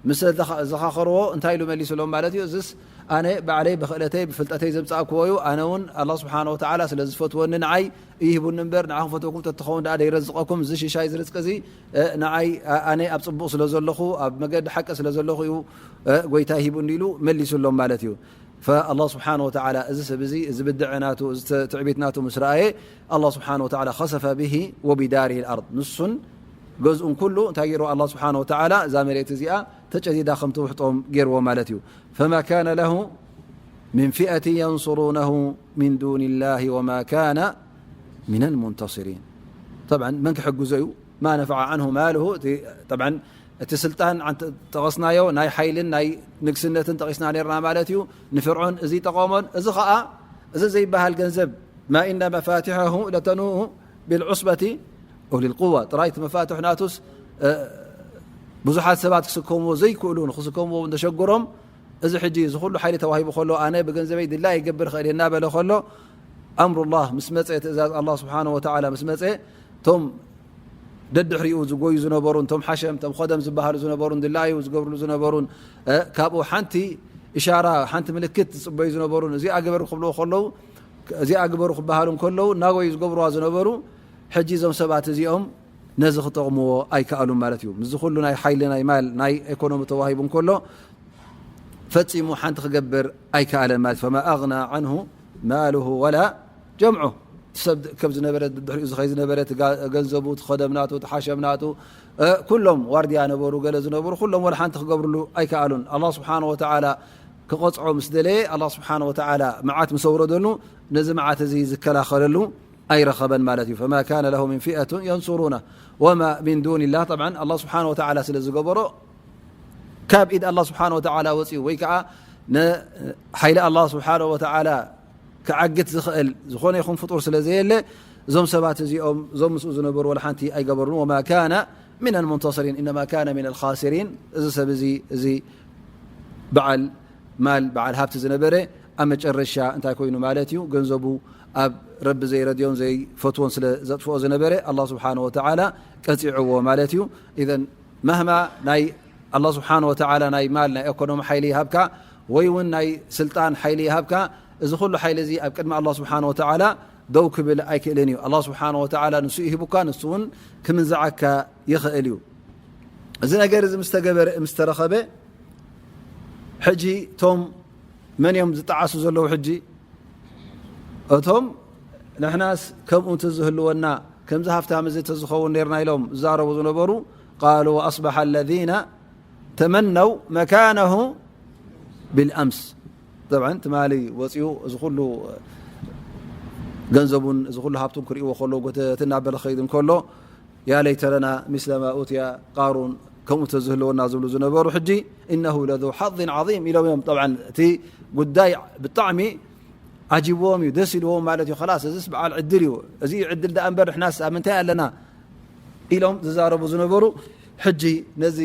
ምስ ዘኻ-፣ ዘኻኸርዎ እንታይ ኢሉ መሊሱሎም ማለት እዩ? እዝስ ኣነ ባዕለይ ብኽእለተይ ብፍልጠተይ ዘምጻእክዎ እዩ። ኣነ እውን ኣላህ ስብሓን ወተዓላ ስለ ዝፈትወኒ ንዓይ ይህቡኒ እምበር ንዓኹም ፈትወኩም ተትኸውን ደኣ ደይረዝቐኩም። እዚ ሽሻይ እዚ ርዝቂ እዚ፣ እ፣ ንዓይ፣ ኣ-፣ ኣነ ኣብ ጽቡቕ ስለ ዘለኹ፣ ኣብ መገዲ ሓቂ ስለ ዘለኹ እዩ፣ እ፣ ጎይታ ይሂቡኒ ኢሉ መሊሱሎም ማለት እዩ። ፈኣላህ ስብሓን ወተዓላ እዚ ሰብ እዚ፣ እዚ ብድዐ ናቱ፣ እዚ ተ-፣ ትዕቢት ናቱ ምስ ረኣየ፣ ኣላህ ስብሓን ወተዓላ ከሰፈ ብሂ ወቢዳሪሂ ልኣርድ። ንሱን ገዝኡን ኩሉ እንታይ ገይርዎ? ኣላህ ስብሓን ወተዓላ እዛ መሬት እዚኣ ተጨዲዳ ከም ትውሕጦም ገይርዎ ማለት እዩ። ፈማ ካነ ለሁ ምን ፊአትን የንሱሩነሁ ምን ዱኒ ላሂ ወማ ካነ ሚነል ሙንተሲሪን። ጠብዓን መን ክሕግዞ እዩ? ማ ነፈዐ ዓንሁ ማልሁ። እቲ፣ ጠብዓን እቲ ስልጣን ዓንተ-፣ ጠቐስናዮ፣ ናይ ሓይልን ናይ ንግስነትን ጠቒስና ነርና ማለት እዩ። ንፍርዖን እዚ ጠቐሞን፣ እዚ ኸኣ፣ እዚ ዘይበሃል ገንዘብ፣ ማ ኢነ መፋቲሐሁ ለተኑኡ ቢልዑስበቲ ኡሊል ቁዋ። ጥራይ እቲ መፋትሕ ናቱስ፣ እ፣ ብዙሓት ሰባት ክስከምዎ ዘይክእሉ፣ ንክስከምዎ እውን ተሸግሮም፣ እዚ ሕጂ እዚ ኩሉ ሓይሊ ተዋሂቡ ከሎ፣ ኣነ ብገንዘበይ ድላይ ይገብር ክእል እየ እናበለ ከሎ፣ ኣምሩላህ ምስ መጸ፣ ትእዛዝ ኣላህ ስብሓነ ወተዓላ ምስ መጸ፣ እቶም ደድሕሪኡ ዝጎዩ ዝነበሩን፣ እቶም ሓሸም፣ እቶም ኸደም ዝበሃሉ ዝነበሩን፣ ድላዩ ዝገብርሉ ዝነበሩን፣ እ፣ ካብኡ ሓንቲ እሻራ፣ ሓንቲ ምልክት ዝጽበዩ ዝነበሩን፣ እዚኣ ግበር ክብልዎ ከለዉ፣ እዚኣ ግበሩ ክበሃሉ እንከለዉ፣ እናጎዩ ዝገብርዋ ዝነበሩ፣ ሕጂ እዞም ሰባት እዚኦም ነዚ ክጠቕምዎ ኣይከኣሉን ማለት እዩ። ምስዚ ኩሉ ናይ ሓይሊ፣ ናይ ማል፣ ናይ ኢኮኖሚ ተዋሂቡ እንከሎ፣ ፈጺሙ ሓንቲ ክገብር ኣይከኣለን ማለት እዩ። ፈማ ኣግና ዓንሁ ማሉሁ ወላ ጀምዑ። እቲ ሰብ ከም ዝነበረ፣ ድሕሪኡ ዝኸይ ዝነበረ፣ እቲ ጋ-፣ ገንዘቡ፣ እቲ ኸደም ናቱ፣ እቲ ሓሸም ናቱ፣ እ፣ ኩሎም ዋርድያ ነበሩ፣ ገለ ዝነበሩ፣ ኩሎም ወላ ሓንቲ ክገብርሉ ኣይከኣሉን። ኣላህ ስብሓነ ወተዓላ ክቐጽዖ ምስ ደለየ፣ ኣላህ ስብሓነ ወተዓላ መዓት ምስ ኣውረደሉ፣ ነዚ መዓት እዚ ዝከላኸለሉ ኣይረኸበን ማለት እዩ። ፈማ ካነ ለሁ ምን ፊአቱን የንሱሩና ወማ ምን ዱንላህ። ጠብዓን ኣላህ ስብሓነ ወተዓላ ስለ ዝገበሮ፣ ካብ ኢድ ኣላህ ስብሓነ ወተዓላ ወፂኡ ወይ ከዓ ንሓይሊ ኣላህ ስብሓነ ወተዓላ ክዓግት ዝኽእል ዝኾነ ይኹን ፍጡር ስለ ዘየለ፣ እዞም ሰባት እዚኦም፣ እዞም ምስኡ ዝነበሩ ወላ ሓንቲ ኣይገበሩን። ወማ ካነ ሚነል ሙንተስሪን፣ ኢነማ ካነ ሚነል ኻሲሪን። እዚ ሰብ እዚ፣ እዚ በዓል ማል፣ በዓል ሃብቲ ዝነበረ፣ ኣብ መጨረሻ እንታይ ኮይኑ ማለት እዩ? ገንዘቡ ኣብ ረቢ ዘይረድዮን ዘይፈትዎን ስለ ዘጥፍኦ ዝነበረ፣ ኣላህ ስብሓነ ወተዓላ ቀፂዕዎ ማለት እዩ። ኢዘን፣ መህማ ናይ ኣላህ ስብሓነ ወተዓላ ናይ ማል፣ ናይ ኢኮኖሚ ሓይሊ ይሃብካ፣ ወይ እውን ናይ ስልጣን ሓይሊ ይሃብካ፣ እዚ ኩሉ ሓይሊ እዚ ኣብ ቅድሚ ኣላህ ስብሓነ ወተዓላ ደው ክብል ኣይክእልን እዩ። ኣላህ ስብሓነ ወተዓላ ንሱ ይህቡካ፣ ንሱ እውን ክምንዝዓካ ይኽእል እዩ። እዚ ነገር እዚ ምስ ተገበረ፣ ምስ ተረኸበ፣ ሕጂ እቶም መን እዮም ዝጠዓሱ ዘለዉ? ሕጂ እቶም ንሕናስ ከምኡ እንተዝህልወና፣ ከምዚ ሃፍታም እዚ እንተዝኸውን ነይርና ኢሎም ዝዛረቡ ዝነበሩ፣ ቃሉ ወኣስበሐ ለዚነ ተመነው መካነሁ ቢልኣምስ። ጠብዓን ትማሊ ወፂኡ እዚ ኩሉ ገንዘቡን እዚ ኩሉ ሃብቱን ክርእይዎ ከለዉ፣ ጎተት እናበለ ክኸይድ እንከሎ፣ ያ ለይተ ለና ሚስለ ማ ኡትየ ቃሩን፣ ከምኡ ተዝህልወና ዝብሉ ዝነበሩ፣ ሕጂ ኢነሁ ለዙ ሓዝን ዓዚም ኢሎም እዮም። ጠብዓን እቲ ጉዳይ ብጣዕሚ ዓጂብዎም እዩ፣ ደስ ኢልዎም ማለት እዩ። ኸላስ፣ እዚስ በዓል ዕድል እዩ፣ እዚ እዩ ዕድል ደኣ እምበር ንሕናስ ኣብ ምንታይ ኣለና ኢሎም ዝዛረቡ ዝነበሩ፣ ሕጂ ነዚ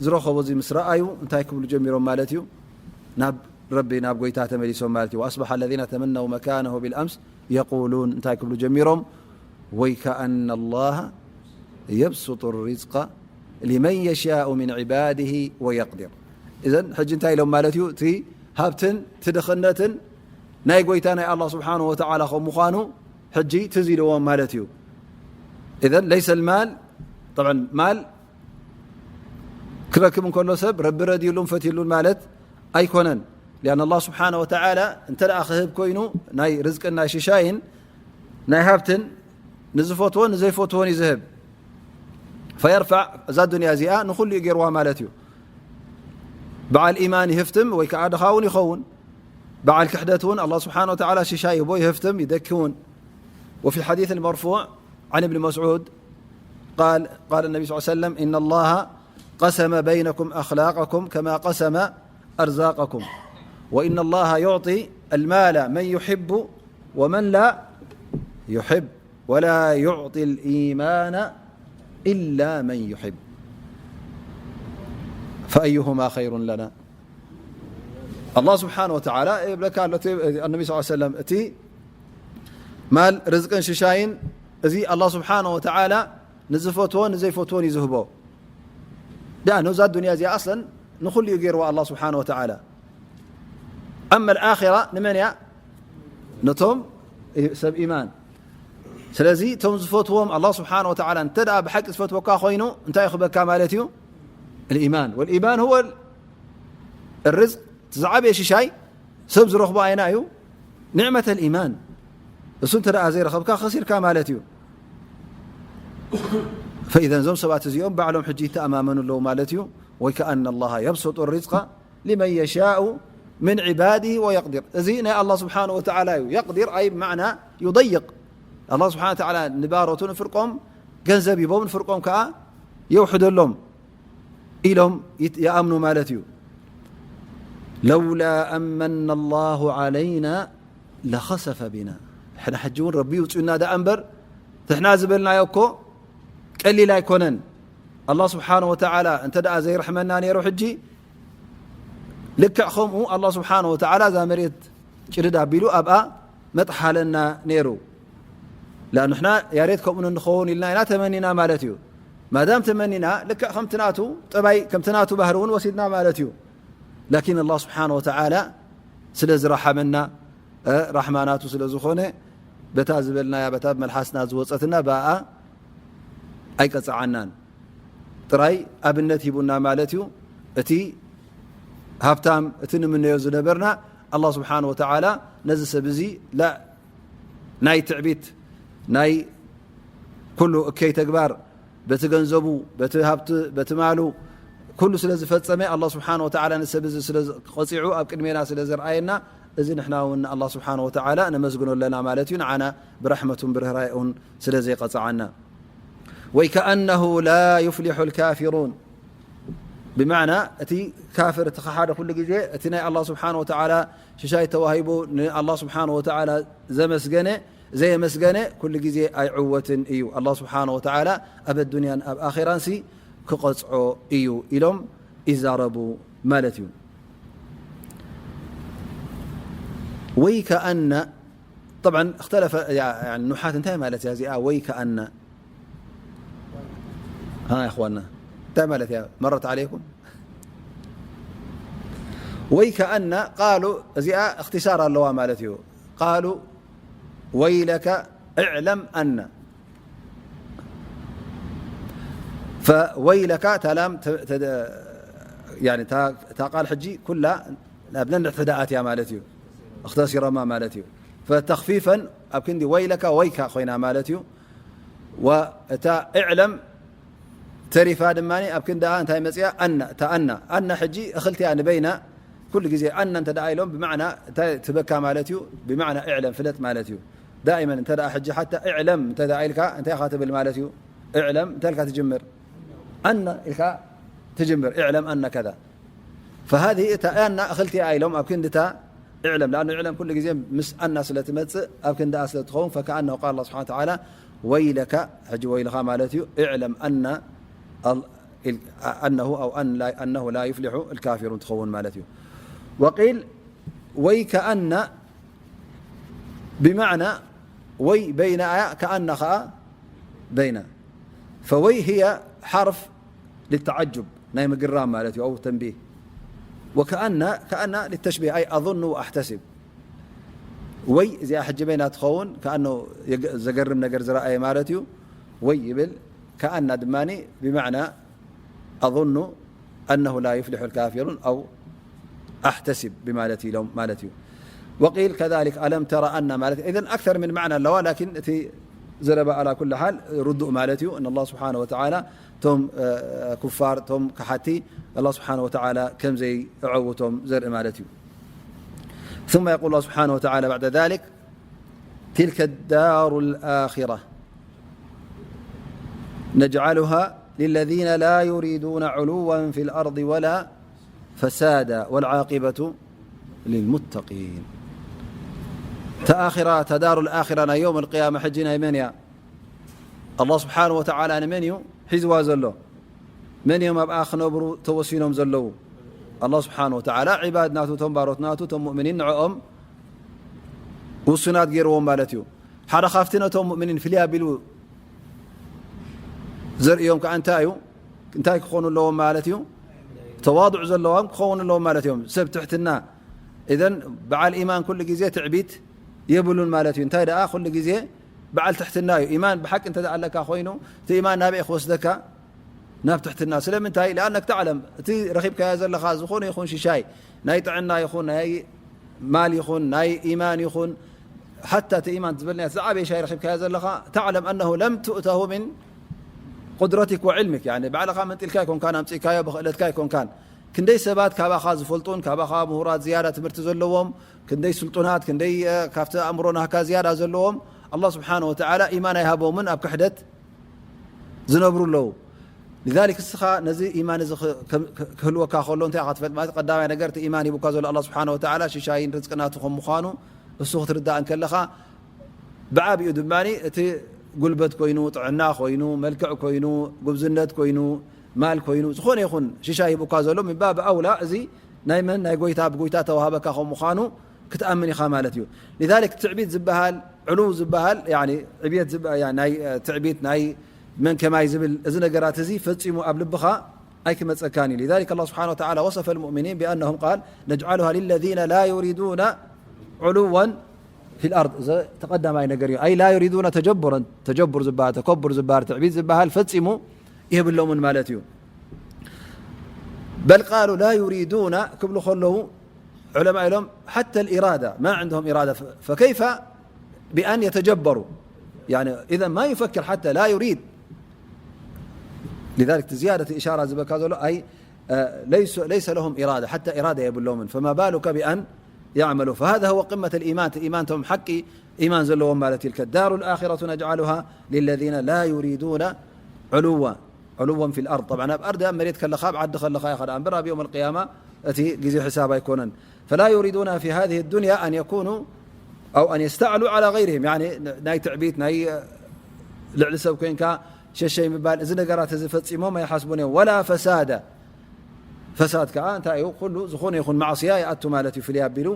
ዝረኸቦ እዚ ምስ ረኣዩ እንታይ ክብሉ ጀሚሮም ማለት እዩ? ናብ ረቢ፣ ናብ ጎይታ ተመሊሶም ማለት እዩ። ወኣስበሐ ለዚነ ተመነው መካነሁ ቢልኣምስ የቁሉን፣ እንታይ ክብሉ ጀሚሮም? ወይከኣነ ላሃ የብሱጡ ሪዝቀ ሊመን የሻኡ ሚን ዒባዲሂ ወየቅዲር። እዘን ሕጂ እንታይ ኢሎም ማለት እዩ? እቲ ሃብትን እቲ ድኽነትን ናይ ጎይታ ናይ ኣላህ ስብሓነሁ ወተዓላ ከም ምዃኑ ሕጂ ትዝ ኢልዎም ማለት እዩ። እዘን ለይሰ ልማል፣ ጠብዓን ማል ክረክብ እንከሎ ሰብ ረቢ ረድዩሉን ፈትዩሉን ማለት ኣይኮነን። ሊኣን ኣላህ ስብሓነ ወተዓላ እንተ ደኣ ክህብ ኮይኑ ናይ ርዝቅን ናይ ሽሻይን ናይ ሃብትን ንዝፈትዎን ንዘይፈትዎን እዩ ዝህብ። ፈየርፋዕ፣ እዛ ዱንያ እዚኣ ንኹሉ እዩ ገይርዋ ማለት እዩ። በዓል ኢማን ይህፍትም ወይ ከዓ ድኻ እውን ይኸውን። በዓል ክሕደት እውን ኣላህ ስብሓነ ወተዓላ ሽሻይ ይህቦ፣ ይህፍትም፣ ይደኪ እውን። وفي الحديث المرفوع عن ابن مسعود قال، قال النبي صلى الله عليه وسلم: إن الله قسم بينكم أخلاقكم كما قسم أرزاقكم، وإن الله يعطي المال من يحب ومن لا يحب، ولا يعطي الإيمان إلا من يحب، فأيهما خير لنا؟ ኣላህ ስብሓነ ወተዓላ ይብለካ ኣሎ፣ እቲ ነቢ ስ ሰለም፣ እቲ ማል ርዝቅን ሽሻይን፣ እዚ ኣላህ ስብሓነ ወተዓላ ንዝፈትዎን ንዘይፈትዎን እዩ ዝህቦ። ደኣ ነዛ ዱንያ እዚኣ ኣስለን ንኹሉ እዩ ገይርዋ ኣላህ ስብሓነ ወተዓላ። ኣመ ልኣኺራ ንመን እያ? ነቶም ሰብ ኢማን። ስለዚ እቶም ዝፈትዎም ኣላህ ስብሓነ ወተዓላ እንተ ደኣ ብሓቂ ዝፈትወካ ኮይኑ እንታይ ይኽበካ ማለት እዩ? ልኢማን። ወልኢማን ሁወ ርዝቅ፣ እቲ ዝዓበየ ሽሻይ ሰብ ዝረኽቦ ኣይና እዩ? ኒዕመተ ልኢማን። እሱ እንተ ደኣ ዘይረኸብካ ከሲርካ ማለት እዩ። ፈኢዘን እዞም ሰባት እዚኦም ባዕሎም ሕጂ ይተኣማመኑ ኣለዉ ማለት እዩ። ወይከኣነ ኣላሃ የብሱጡ ሪዝቀ ሊመን የሻኡ ምን ዒባዲሂ ወየቅዲር። እዚ ናይ ኣላህ ስብሓነ ወተዓላ እዩ። የቅዲር ኣይ ብማዕና ዩደይቅ። ኣላህ ስብሓነ ወተዓላ ንባሮቱ ንፍርቆም ገንዘብ ሂቦም ንፍርቆም ከዓ የውሕደሎም ኢሎም ይት-፣ ይኣምኑ ማለት እዩ። ለውላ ኣን መነ ኣላሁ ዓለይና ለኸሰፈ ቢና። ሕና ሕጂ እውን ረቢ ይውፅኡና ደኣ እምበር፣ ትሕና ዝበልናዮ እኮ ቀሊል ኣይኮነን። ኣላህ ስብሓነ ወተዓላ እንተ ደኣ ዘይርሕመና ነይሩ፣ ሕጂ ልክዕ ከምኡ ኣላህ ስብሓነ ወተዓላ እዛ መሬት ጭድድ ኣቢሉ ኣብኣ መጥሓለና ነይሩ። ንሕና ያሬት ከምኡ ንኸውን ኢልና ኢና ተመኒና ማለት እዩ። ማዳም ተመኒና ልክዕ ከምቲ ናቱ ጠባይ ከምቲ ናቱ ባህሪ እውን ወሲድና ማለት እዩ። ላኪን ኣላህ ስብሓን ወተዓላ ስለ ዝረሓመና ራሕማ ናቱ ስለ ዝኾነ በታ ዝበልናያ በታ መልሓስና ዝወፀትና ብኣ ኣይቀፅዓናን። ጥራይ ኣብነት ሂቡና ማለት እዩ። እቲ ሃብታም እቲ ንምነዮ ዝነበርና ኣላህ ስብሓን ወተዓላ ነዚ ሰብ እዚ ናይ ትዕቢት ናይ ኩሉ እከይ ተግባር በቲ ገንዘቡ በቲ ሃብቲ በቲ ማሉ ኩሉ ስለ ዝፈፀመ ኣላህ ስብሓን ወተዓላ ንሰብ እዚ ስለ ቀፂዑ ኣብ ቅድሜና ስለ ዘርኣየና እዚ ንሕና እውን ኣላህ ስብሓን ወተዓላ ነመስግኖ ኣለና ማለት እዩ። ንዓና ብረሕመቱን ብርህራኤኡን ስለ ዘይቀፅዓና። ወይ ከኣነሁ ላ ዩፍሊሑ ልካፊሩን ብማዕና እቲ ካፍር እቲ ከሓደ ኩሉ ግዜ እቲ ናይ ኣላህ ስብሓን ወተዓላ ሽሻይ ተዋሂቡ ንኣላህ ስብሓን ወተዓላ ዘመስገነ ዘየመስገነ ኩሉ ግዜ ኣይዕወትን እዩ። ኣላህ ስብሓን ወተዓላ ኣብ ኣዱንያን ኣብ ኣኼራንሲ ክቐፅዖ እዩ ኢሎም ይዛረቡ ማለት እዩ። ወይ ከኣነ طبعا اختلف ያ ያ ኑሓት እንታይ ማለት እያ እዚኣ ወይ ከኣነ ها يا اخوانا እንታይ ማለት እያ መረት عليكم ወይ ከኣነ قالوا እዚኣ اختصار ኣለዋ ማለት እዩ قالوا ويلك اعلم أن فويلك تلام تقال حجي كلها ናብ ነንሕ ተደኣትያ ማለት እዩ። اختصرما ማለት እዩ። فتخفيفا ኣብ ክንዲ ويلك ويك ኮይና ማለት እዩ። وእታ اعلم ተሪፋ ድማ ኣብ ክንዲ እንታይ መፅያ أن እታ أن أن ሕጂ እኽልቲ እያ ንበይና ኩሉ ግዜ أن እንተ ደኣ ኢሎም ብማዕና እንታይ ትበካ ማለት እዩ። ብማዕና اعلم ፍለጥ ማለት እዩ። دائما እንተ ደኣ ሕጂ حتى اعلم እንተ ደኣ ኢልካ እንታይ ኢኻ ትብል ማለት እዩ። اعلم እንታይ ኢልካ ትጅምር أن ኢልካ ትጅምር اعلم أن كذا فهذه እታ أن እኽልቲ እያ ኢሎም ኣብ ክንዲ እታ اعلم لأنه اعلم ኩሉ ግዜ ምስ أن ስለ ትመፅእ ኣብ ክንዲ ስለ ትኸውን فكأنه قال الله سبحانه وتعالى ويلك ሕጂ ወይልኻ ማለት እዩ اعلم أن ال- أنه أو أن لا أنه لا يفلح الكافرون ትኸውን ማለት እዩ። وقيل ወይ ከኣነ ብማዕና ወይ በይና እያ ከኣነ ኸኣ በይና فوي هي حرف للتعجب ናይ ምግራም ማለት እዩ። أو تنبيه وكأن كأن للتشبيه أي أظن وأحتسب ወይ እዚኣ ሕጂ በይና ትኸውን ከኣነ ዘገርም ነገር ዝረኣየ ማለት እዩ። ወይ ይብል ከኣና ድማ ብማዕና أظن أنه لا يفلح الكافرون أو أحتسب ብማለት ኢሎም ማለት እዩ። وقيل كذلك ألم تر أن ማለት إذن أكثر من معنى ኣለዋ لكن እቲ ዘረባ على كل حال ردء ማለት እዩ أن الله سبحانه وتعالى ቶም ኩፋር ቶም ከሓቲ الله سبحانه وتعالى ከም ዘይዕውቶም ዘርኢ ማለት እዩ። ثم يقول الله سبحانه وتعالى بعد ذلك تلك الدار الآخرة نجعلها للذين لا يريدون علوا في الأرض ولا فسادا والعاقبة للمتقين تآخرة تدار الآخرة ናይ يوم القيامة ሕጂ ናይ መን እያ؟ الله سبحانه وتعالى ንመን እዩ ሒዝዋ ዘሎ? መን እዮም ኣብኣ ክነብሩ ተወሲኖም ዘለዉ? ኣላህ ስብሓን ወተዓላ ዒባድ ናቱ፣ እቶም ባሮት ናቱ፣ እቶም ሙእምኒን ንዕኦም ውሱናት ገይርዎም ማለት እዩ። ሓደ ካብቲ ነቶም ሙእምኒን ፍልይ ኣቢሉ ዘርእዮም ከዓ እንታይ እዩ? እንታይ ክኾኑ ኣለዎም ማለት እዩ? ተዋዱዕ ዘለዎም ክኾኑ ኣለዎም ማለት እዮም። ሰብ ትሕትና። ኢዘን በዓል ኢማን ኩሉ ግዜ ትዕቢት የብሉን ማለት እዩ። እንታይ ደኣ ኩሉ ግዜ በዓል ትሕትና እዩ። ኢማን ብሓቂ እንተ ኣለካ ኮይኑ እቲ ኢማን ናበይ ክወስደካ? ናብ ትሕትና። ስለምንታይ? لأنك تعلم እቲ ረኺብካዮ ዘለኻ ዝኾነ ይኹን ሽሻይ ናይ ጥዕና ይኹን ናይ ማል ይኹን ናይ ኢማን ይኹን ሓታ እቲ ኢማን ዝበልናዮ ዝዓበየ ሻይ ረኺብካዮ ዘለኻ تعلم أنه لم تؤته من قدرتك وعلمك يعني ባዕልኻ መንጢልካ ኣይኮንካን ኣምጺእካዮ ብኽእለትካ ኣይኮንካን ክንደይ ሰባት ካባኻ ዝፈልጡን ካባኻ ምሁራት ዝያዳ ትምህርቲ ዘለዎም ክንደይ ስልጡናት ክንደይ ካብቲ ኣእምሮ ናህካ ዝያዳ ዘለዎም ኣላህ ስብሓን ወተዓላ ኢማን ኣይሃቦምን ኣብ ክሕደት ዝነብሩ ኣለዉ። لذلك እስኻ ነዚ ኢማን እዚ ክህልወካ ከሎ እንታይ ኢኻ ትፈልጥ ማለት ቀዳማይ ነገር እቲ ኢማን ሂቡካ ዘሎ ኣላህ ስብሓን ወተዓላ ሽሻይን ርዝቂ ናቱ ከም ምዃኑ እሱ ክትርዳእ እንከለኻ ብዓቢኡ ድማ እቲ ጉልበት ኮይኑ ጥዕና ኮይኑ መልክዕ ኮይኑ ጉብዝነት ኮይኑ ማል ኮይኑ ዝኾነ ይኹን ሽሻይ ሂቡካ ዘሎ ምባ ብኣውላ እዚ ናይ መን ናይ ጎይታ ብጎይታ ተዋሃበካ ከም ምዃኑ ክትኣምን ኢኻ ማለት እዩ። لذلك ትዕቢት ዝበሃል፣ ዕሉው ዝበሃል፣ ያኒ ዕብየት ዝብ-፣ ያ-፣ ናይ፣ እ፣ ትዕቢት ናይ መን ከማይ ዝብል እዚ ነገራት እዚ ፈጺሙ ኣብ ልብኻ ኣይክመጸካን እዩ። لذلك الله سبحانه وتعالى وصف المؤمنين بأنهم قال: نجعلها للذين لا يريدون علوا في الأرض። እዚ ተቐዳማይ ነገር እዩ። أي لا يريدون تجبرا، ተጀቡር ዝበሃል፣ ተከቡር ዝበሃል፣ ትዕቢት ዝበሃል ፈጺሙ የብሎምን ማለት እዩ። بل قالوا لا يريدون ክብሉ ከለዉ ዑለማ ኢሎም حتى الإرادة ما عندهم إرادة، ف-، فكيف بأن يتجبروا؟ يعني إذا ما يفكر حتى لا يريد. لذلك زيادة إشارة ዝበልካ ዘሎ أي، آه، ليس، ليس لهم إرادة، حتى إرادة የብሎምን። فما بالك بأن يعملوا؟ فهذا هو قمة الإيمان، إيمان ቶም حق إيمان ዘለዎም ማለት እዩ። تلك الدار الآخرة نجعلها للذين لا يريدون علوا علوا في الأرض. طبعا ኣብ ኣርዲ ኣብ መሬት ከለኻ ኣብ ዓዲ ከለኻ ኢኻ ደኣ እምበር ኣብ يوم القيامة እቲ ግዜ ሕሳብ ኣይኮነን። فلا يريدون في هذه الدنيا أن يكونوا أو أن يستعلوا على غيرهم. يعني ናይ ትዕቢት ናይ ልዕሊ ሰብ ኮይንካ ሸሸይ ምባል እዚ ነገራት እዚ ፈጺሞም ኣይሓስቡን እዮም። ولا فسادا. ፈሳድ ከኣ እንታይ እዩ? ኩሉ ዝኾነ ይኹን ማዕስያ ይኣቱ ማለት እዩ። ፍልይ ኣቢሉ፣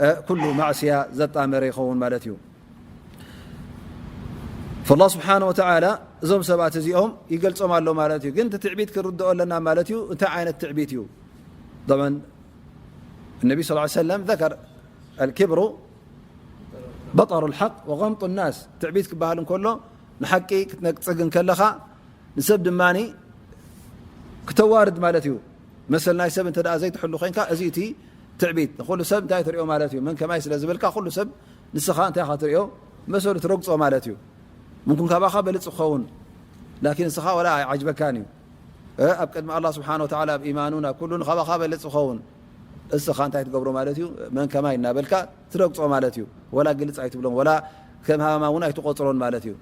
እ፣ ኩሉ ማዕስያ ዘጣመረ ይኸውን ማለት እዩ። فالله سبحانه وتعالى እዞም ሰባት እዚኦም ይገልጾም ኣሎ ማለት እዩ። ግን እቲ ትዕቢት ክንርድኦ ኣለና ማለት እዩ። እንታይ ዓይነት ትዕቢት እዩ? طبعا النبي صلى الله عليه وسلم ذكر الكبر بطر الحق وغمط الناس። ትዕቢት ክበሃል እንከሎ ንሓቂ ክትነጽግ እንከለኻ ንሰብ ድማ ክተዋርድ ማለት እዩ። መሰል ናይ ሰብ እንተ ደኣ ዘይትሕሉ ኮይንካ፣ እዚ እቲ ትዕቢት። ንኹሉ ሰብ እንታይ ትሪኦ ማለት እዩ? መን ከማይ ስለ ዝበልካ፣ ኩሉ ሰብ ንስኻ እንታይ ኢኻ ትሪኦ? መሰሉ ትረግጾ ማለት እዩ። ምምኩን ካባኻ በልጽ ክኸውን፣ ላኪን ንስኻ ወላ ኣይዓጅበካን እዩ። እ፣ ኣብ ቅድሚ ኣላህ ስብሓነ ወተዓላ፣ ኣብ ኢማኑን ኣብ ኩሉን ካባኻ በልጽ ክኸውን፣ እስኻ እንታይ ትገብሮ ማለት እዩ? መን ከማይ እናበልካ ትረግጾ ማለት እዩ። ወላ ግልጽ ኣይትብሎን፣ ወላ ከም ሃማማ እውን ኣይትቆጽሮን ማለት እዩ።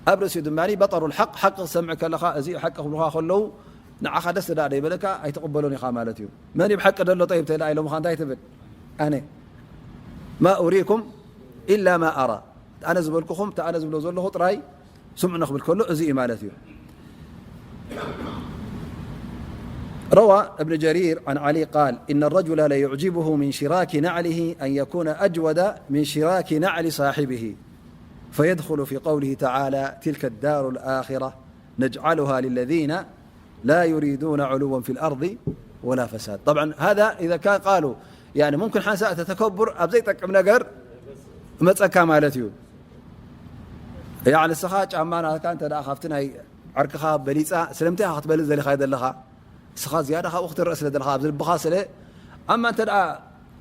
ኣብ ርእሲኡ ድማ በጠሩል ሓቅ፣ ሓቂ ክሰምዕ ከለኻ፣ እዚ ሓቂ ክብሉኻ ከለዉ፣ ንዓኻ ደስ ደኣ ደይበለካ ኣይትቕበሎን ኢኻ ማለት እዩ። መን እዩ ብሓቂ ደሎ ጠይብ ተላ ኢሎምኻ እንታይ ትብል? ኣነ። ማ ኡሪኩም ኢላ ማ ኣራ። ኣነ ዝበልኩኹም፣ እቲ ኣነ ዝብሎ ዘለኹ ጥራይ ስምዑ ንኽብል ከሎ እዚ እዩ ማለት እዩ። روى ابن جرير عن علي قال: إن الرجل ليعجبه من شراك نعله أن يكون أجود من شراك نعل صاحبه، فيدخل في قوله تعالى: تلك الدار الآخرة نجعلها للذين لا يريدون علوا في الأرض ولا فساد. طبعا هذا إذا كان قالوا، يعني ممكن ሓንሳእ ተተከቡር ኣብ ዘይጠቅም ነገር መጸካ ማለት እዩ። ያዕ ንስኻ ጫማ ናትካ እንተ ደኣ ካብቲ ናይ ዓርክኻ በሊጻ፣ ስለምንታይ ኢኻ ክትበልጽ ዘሊኻ ዘለኻ? ንስኻ ዝያዳ ካብኡ ክትረእ ስለ ዘለኻ፣ ኣብዚ ልብኻ ስለ፣ ኣማ እንተ ደኣ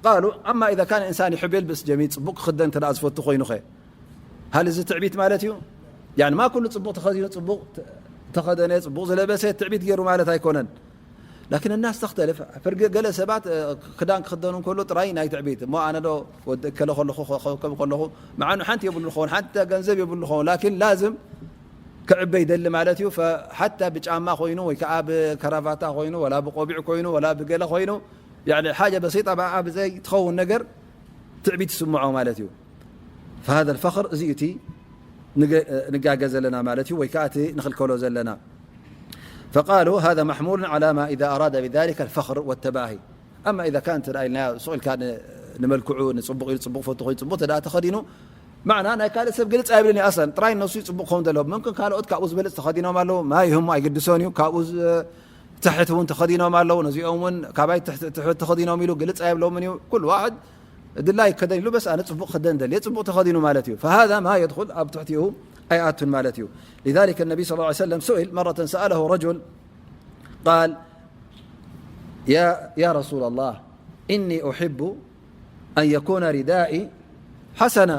ቃሉ፣ ኣማ ኢዛ ካነ ኢንሳን ይሕብ የልብስ ጀሚል፣ ጽቡቕ ክኽደን እንተ ደኣ ዝፈቱ ኮይኑኸ? ሃል እዚ ትዕቢት ማለት እዩ? ያኒ ማ ኩሉ ጽቡቕ ተኸዲኑ፣ ጽቡቕ ተ-፣ ተኸደነ፣ ጽቡቕ ዝለበሰ ትዕቢት ገይሩ ማለት ኣይኮነን። ላኪን الناس تختلف። ፍርገ-፣ ገለ ሰባት፣ እ፣ ክዳን ክኽደኑ እንከሎ ጥራይ ናይ ትዕቢት። እሞ ኣነ ዶ ወዲ እከለ ከለኹ፣ ከ-፣ ከ-፣ ከም ከለኹ፣ መዓኑ ሓንቲ የብሉ ኸውን፣ ሓንቲ ገንዘብ የብሉ ኸውን፣ ላኪን ላዝም ክዕበ ይደሊ ማለት እዩ። ፈ-፣ ሓታ ብጫማ ኮይኑ ወይ ከኣ ብከራቫታ ኮይኑ ወላ ብቆቢዕ ኮይኑ ወላ ብገለ ኮይኑ፣ ያኒ ሓጀ በሲጣ ብኣ ብዘይ ትኸውን ነገር ትዕቢት ይስምዖ ማለት እዩ። فهذا الفخر እዚ እዩ እቲ ንገ-፣ ንጋገ ዘለና ማለት እዩ፣ ወይ ከኣ እቲ ንኽልከሎ ዘለና። فقالوا هذا محمول على ما إذا أراد بذلك الفخر والتباهي. أما إذا كان እንተ ደኣ ኢልና ሱቕ ኢልካ ን-፣ ንመልክዑ ንጽቡቕ ኢሉ ጽቡቕ ፈቱ ኮይኑ ጽቡቕ እንተ ደኣ ተኸዲኑ፣ ማዕና ናይ ካልእ ሰብ ግልጽ ኣይብልን እዩ። ኣስለን ጥራይ ነሱ እዩ ጽቡቕ ክኸውን ዘለዎ። ምምክን ካልኦት ካብኡ ዝበልጽ ተኸዲኖም ኣለዉ። ما يهم ኣይግድሶን እዩ። ካብኡ ዝ-፣ ትሕት እውን ተኸዲኖም ኣለዉ። ነዚኦም እውን ካባይ ትሕት፣ ትሕት ተኸዲኖም ኢሉ ግልጽ ኣይብሎምን እዩ። ኩሉ ዋሕድ ድላይ ክደን ኢሉ፣ በስ ኣነ ጽቡቕ ክደን ደልየ፣ ጽቡቕ ተኸዲኑ ማለት እዩ። فهذا ما يدخل ኣብ ትሕቲኡ ኣይኣቱን ማለት እዩ። لذلك النبي صلى الله عليه وسلم سئل مرة، سأله رجل قال: يا، يا رسول الله، إني أحب أن يكون ردائي حسنا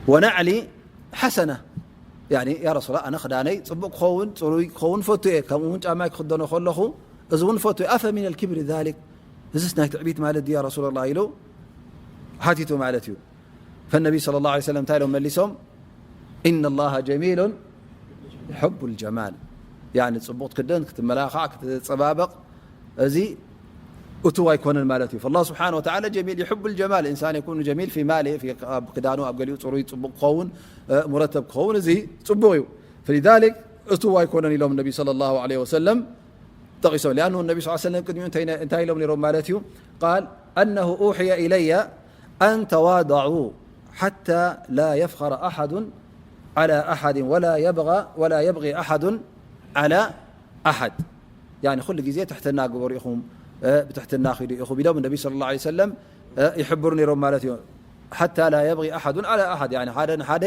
ونعلي حسنة. يعني يا رسول الله، ኣነ ክዳነይ ጽቡቕ ክኸውን፣ ጽሩይ ክኸውን ፈቱ እየ። ከምኡ እውን ጫማይ ክኽደኖ ከለኹ፣ እዚ እውን ፈቱ እየ። أفمن الكبر ذلك؟ እዚስ ናይ ትዕቢት ማለት ድዩ يا رسول الله ኢሉ ሓቲቱ ማለት እዩ። فالنبي صلى الله عليه وسلم እንታይ ኢሎም መሊሶም? إن الله جميل يحب الجمال. ያኒ ጽቡቕ ክትክደን፣ ክትመላኻዕ፣ ክትጸባበቕ፣ እዚ እቱው ኣይኮነን ማለት እዩ። فالله سبحانه وتعالى جميل يحب الجمال. إنسان يكون جميل في ماله، في፣ ኣብ ክዳኑ፣ ኣብ ገሊኡ ጽሩይ ጽቡቕ ክኸውን፣ እ፣ ሙረተብ ክኸውን፣ እዚ ጽቡቕ እዩ። فلذلك እቱው ኣይኮነን ኢሎም ነቢ صلى الله عليه وسلم። ጠቒሶም። لأنه النبي صلى الله عليه وسلم ቅድሚኡ እንታይ ነ-፣ እንታይ ኢሎም ነይሮም ማለት እዩ? قال أنه أوحي إلي أن تواضعوا حتى لا يفخر أحد على أحد ولا يبغى، ولا يبغي أحد على أحد. يعني ኩሉ ግዜ ትሕትና ግበሩ ኢኹም፣ እ፣ ብትሕትና ኺዱ ኢኹም ኢሎም ነቢ صلى الله عليه وسلم፣ እ፣ ይሕብሩ ነይሮም ማለት እዩ። حتى لا يبغي أحد على أحد، يعني ሓደ ንሓደ፣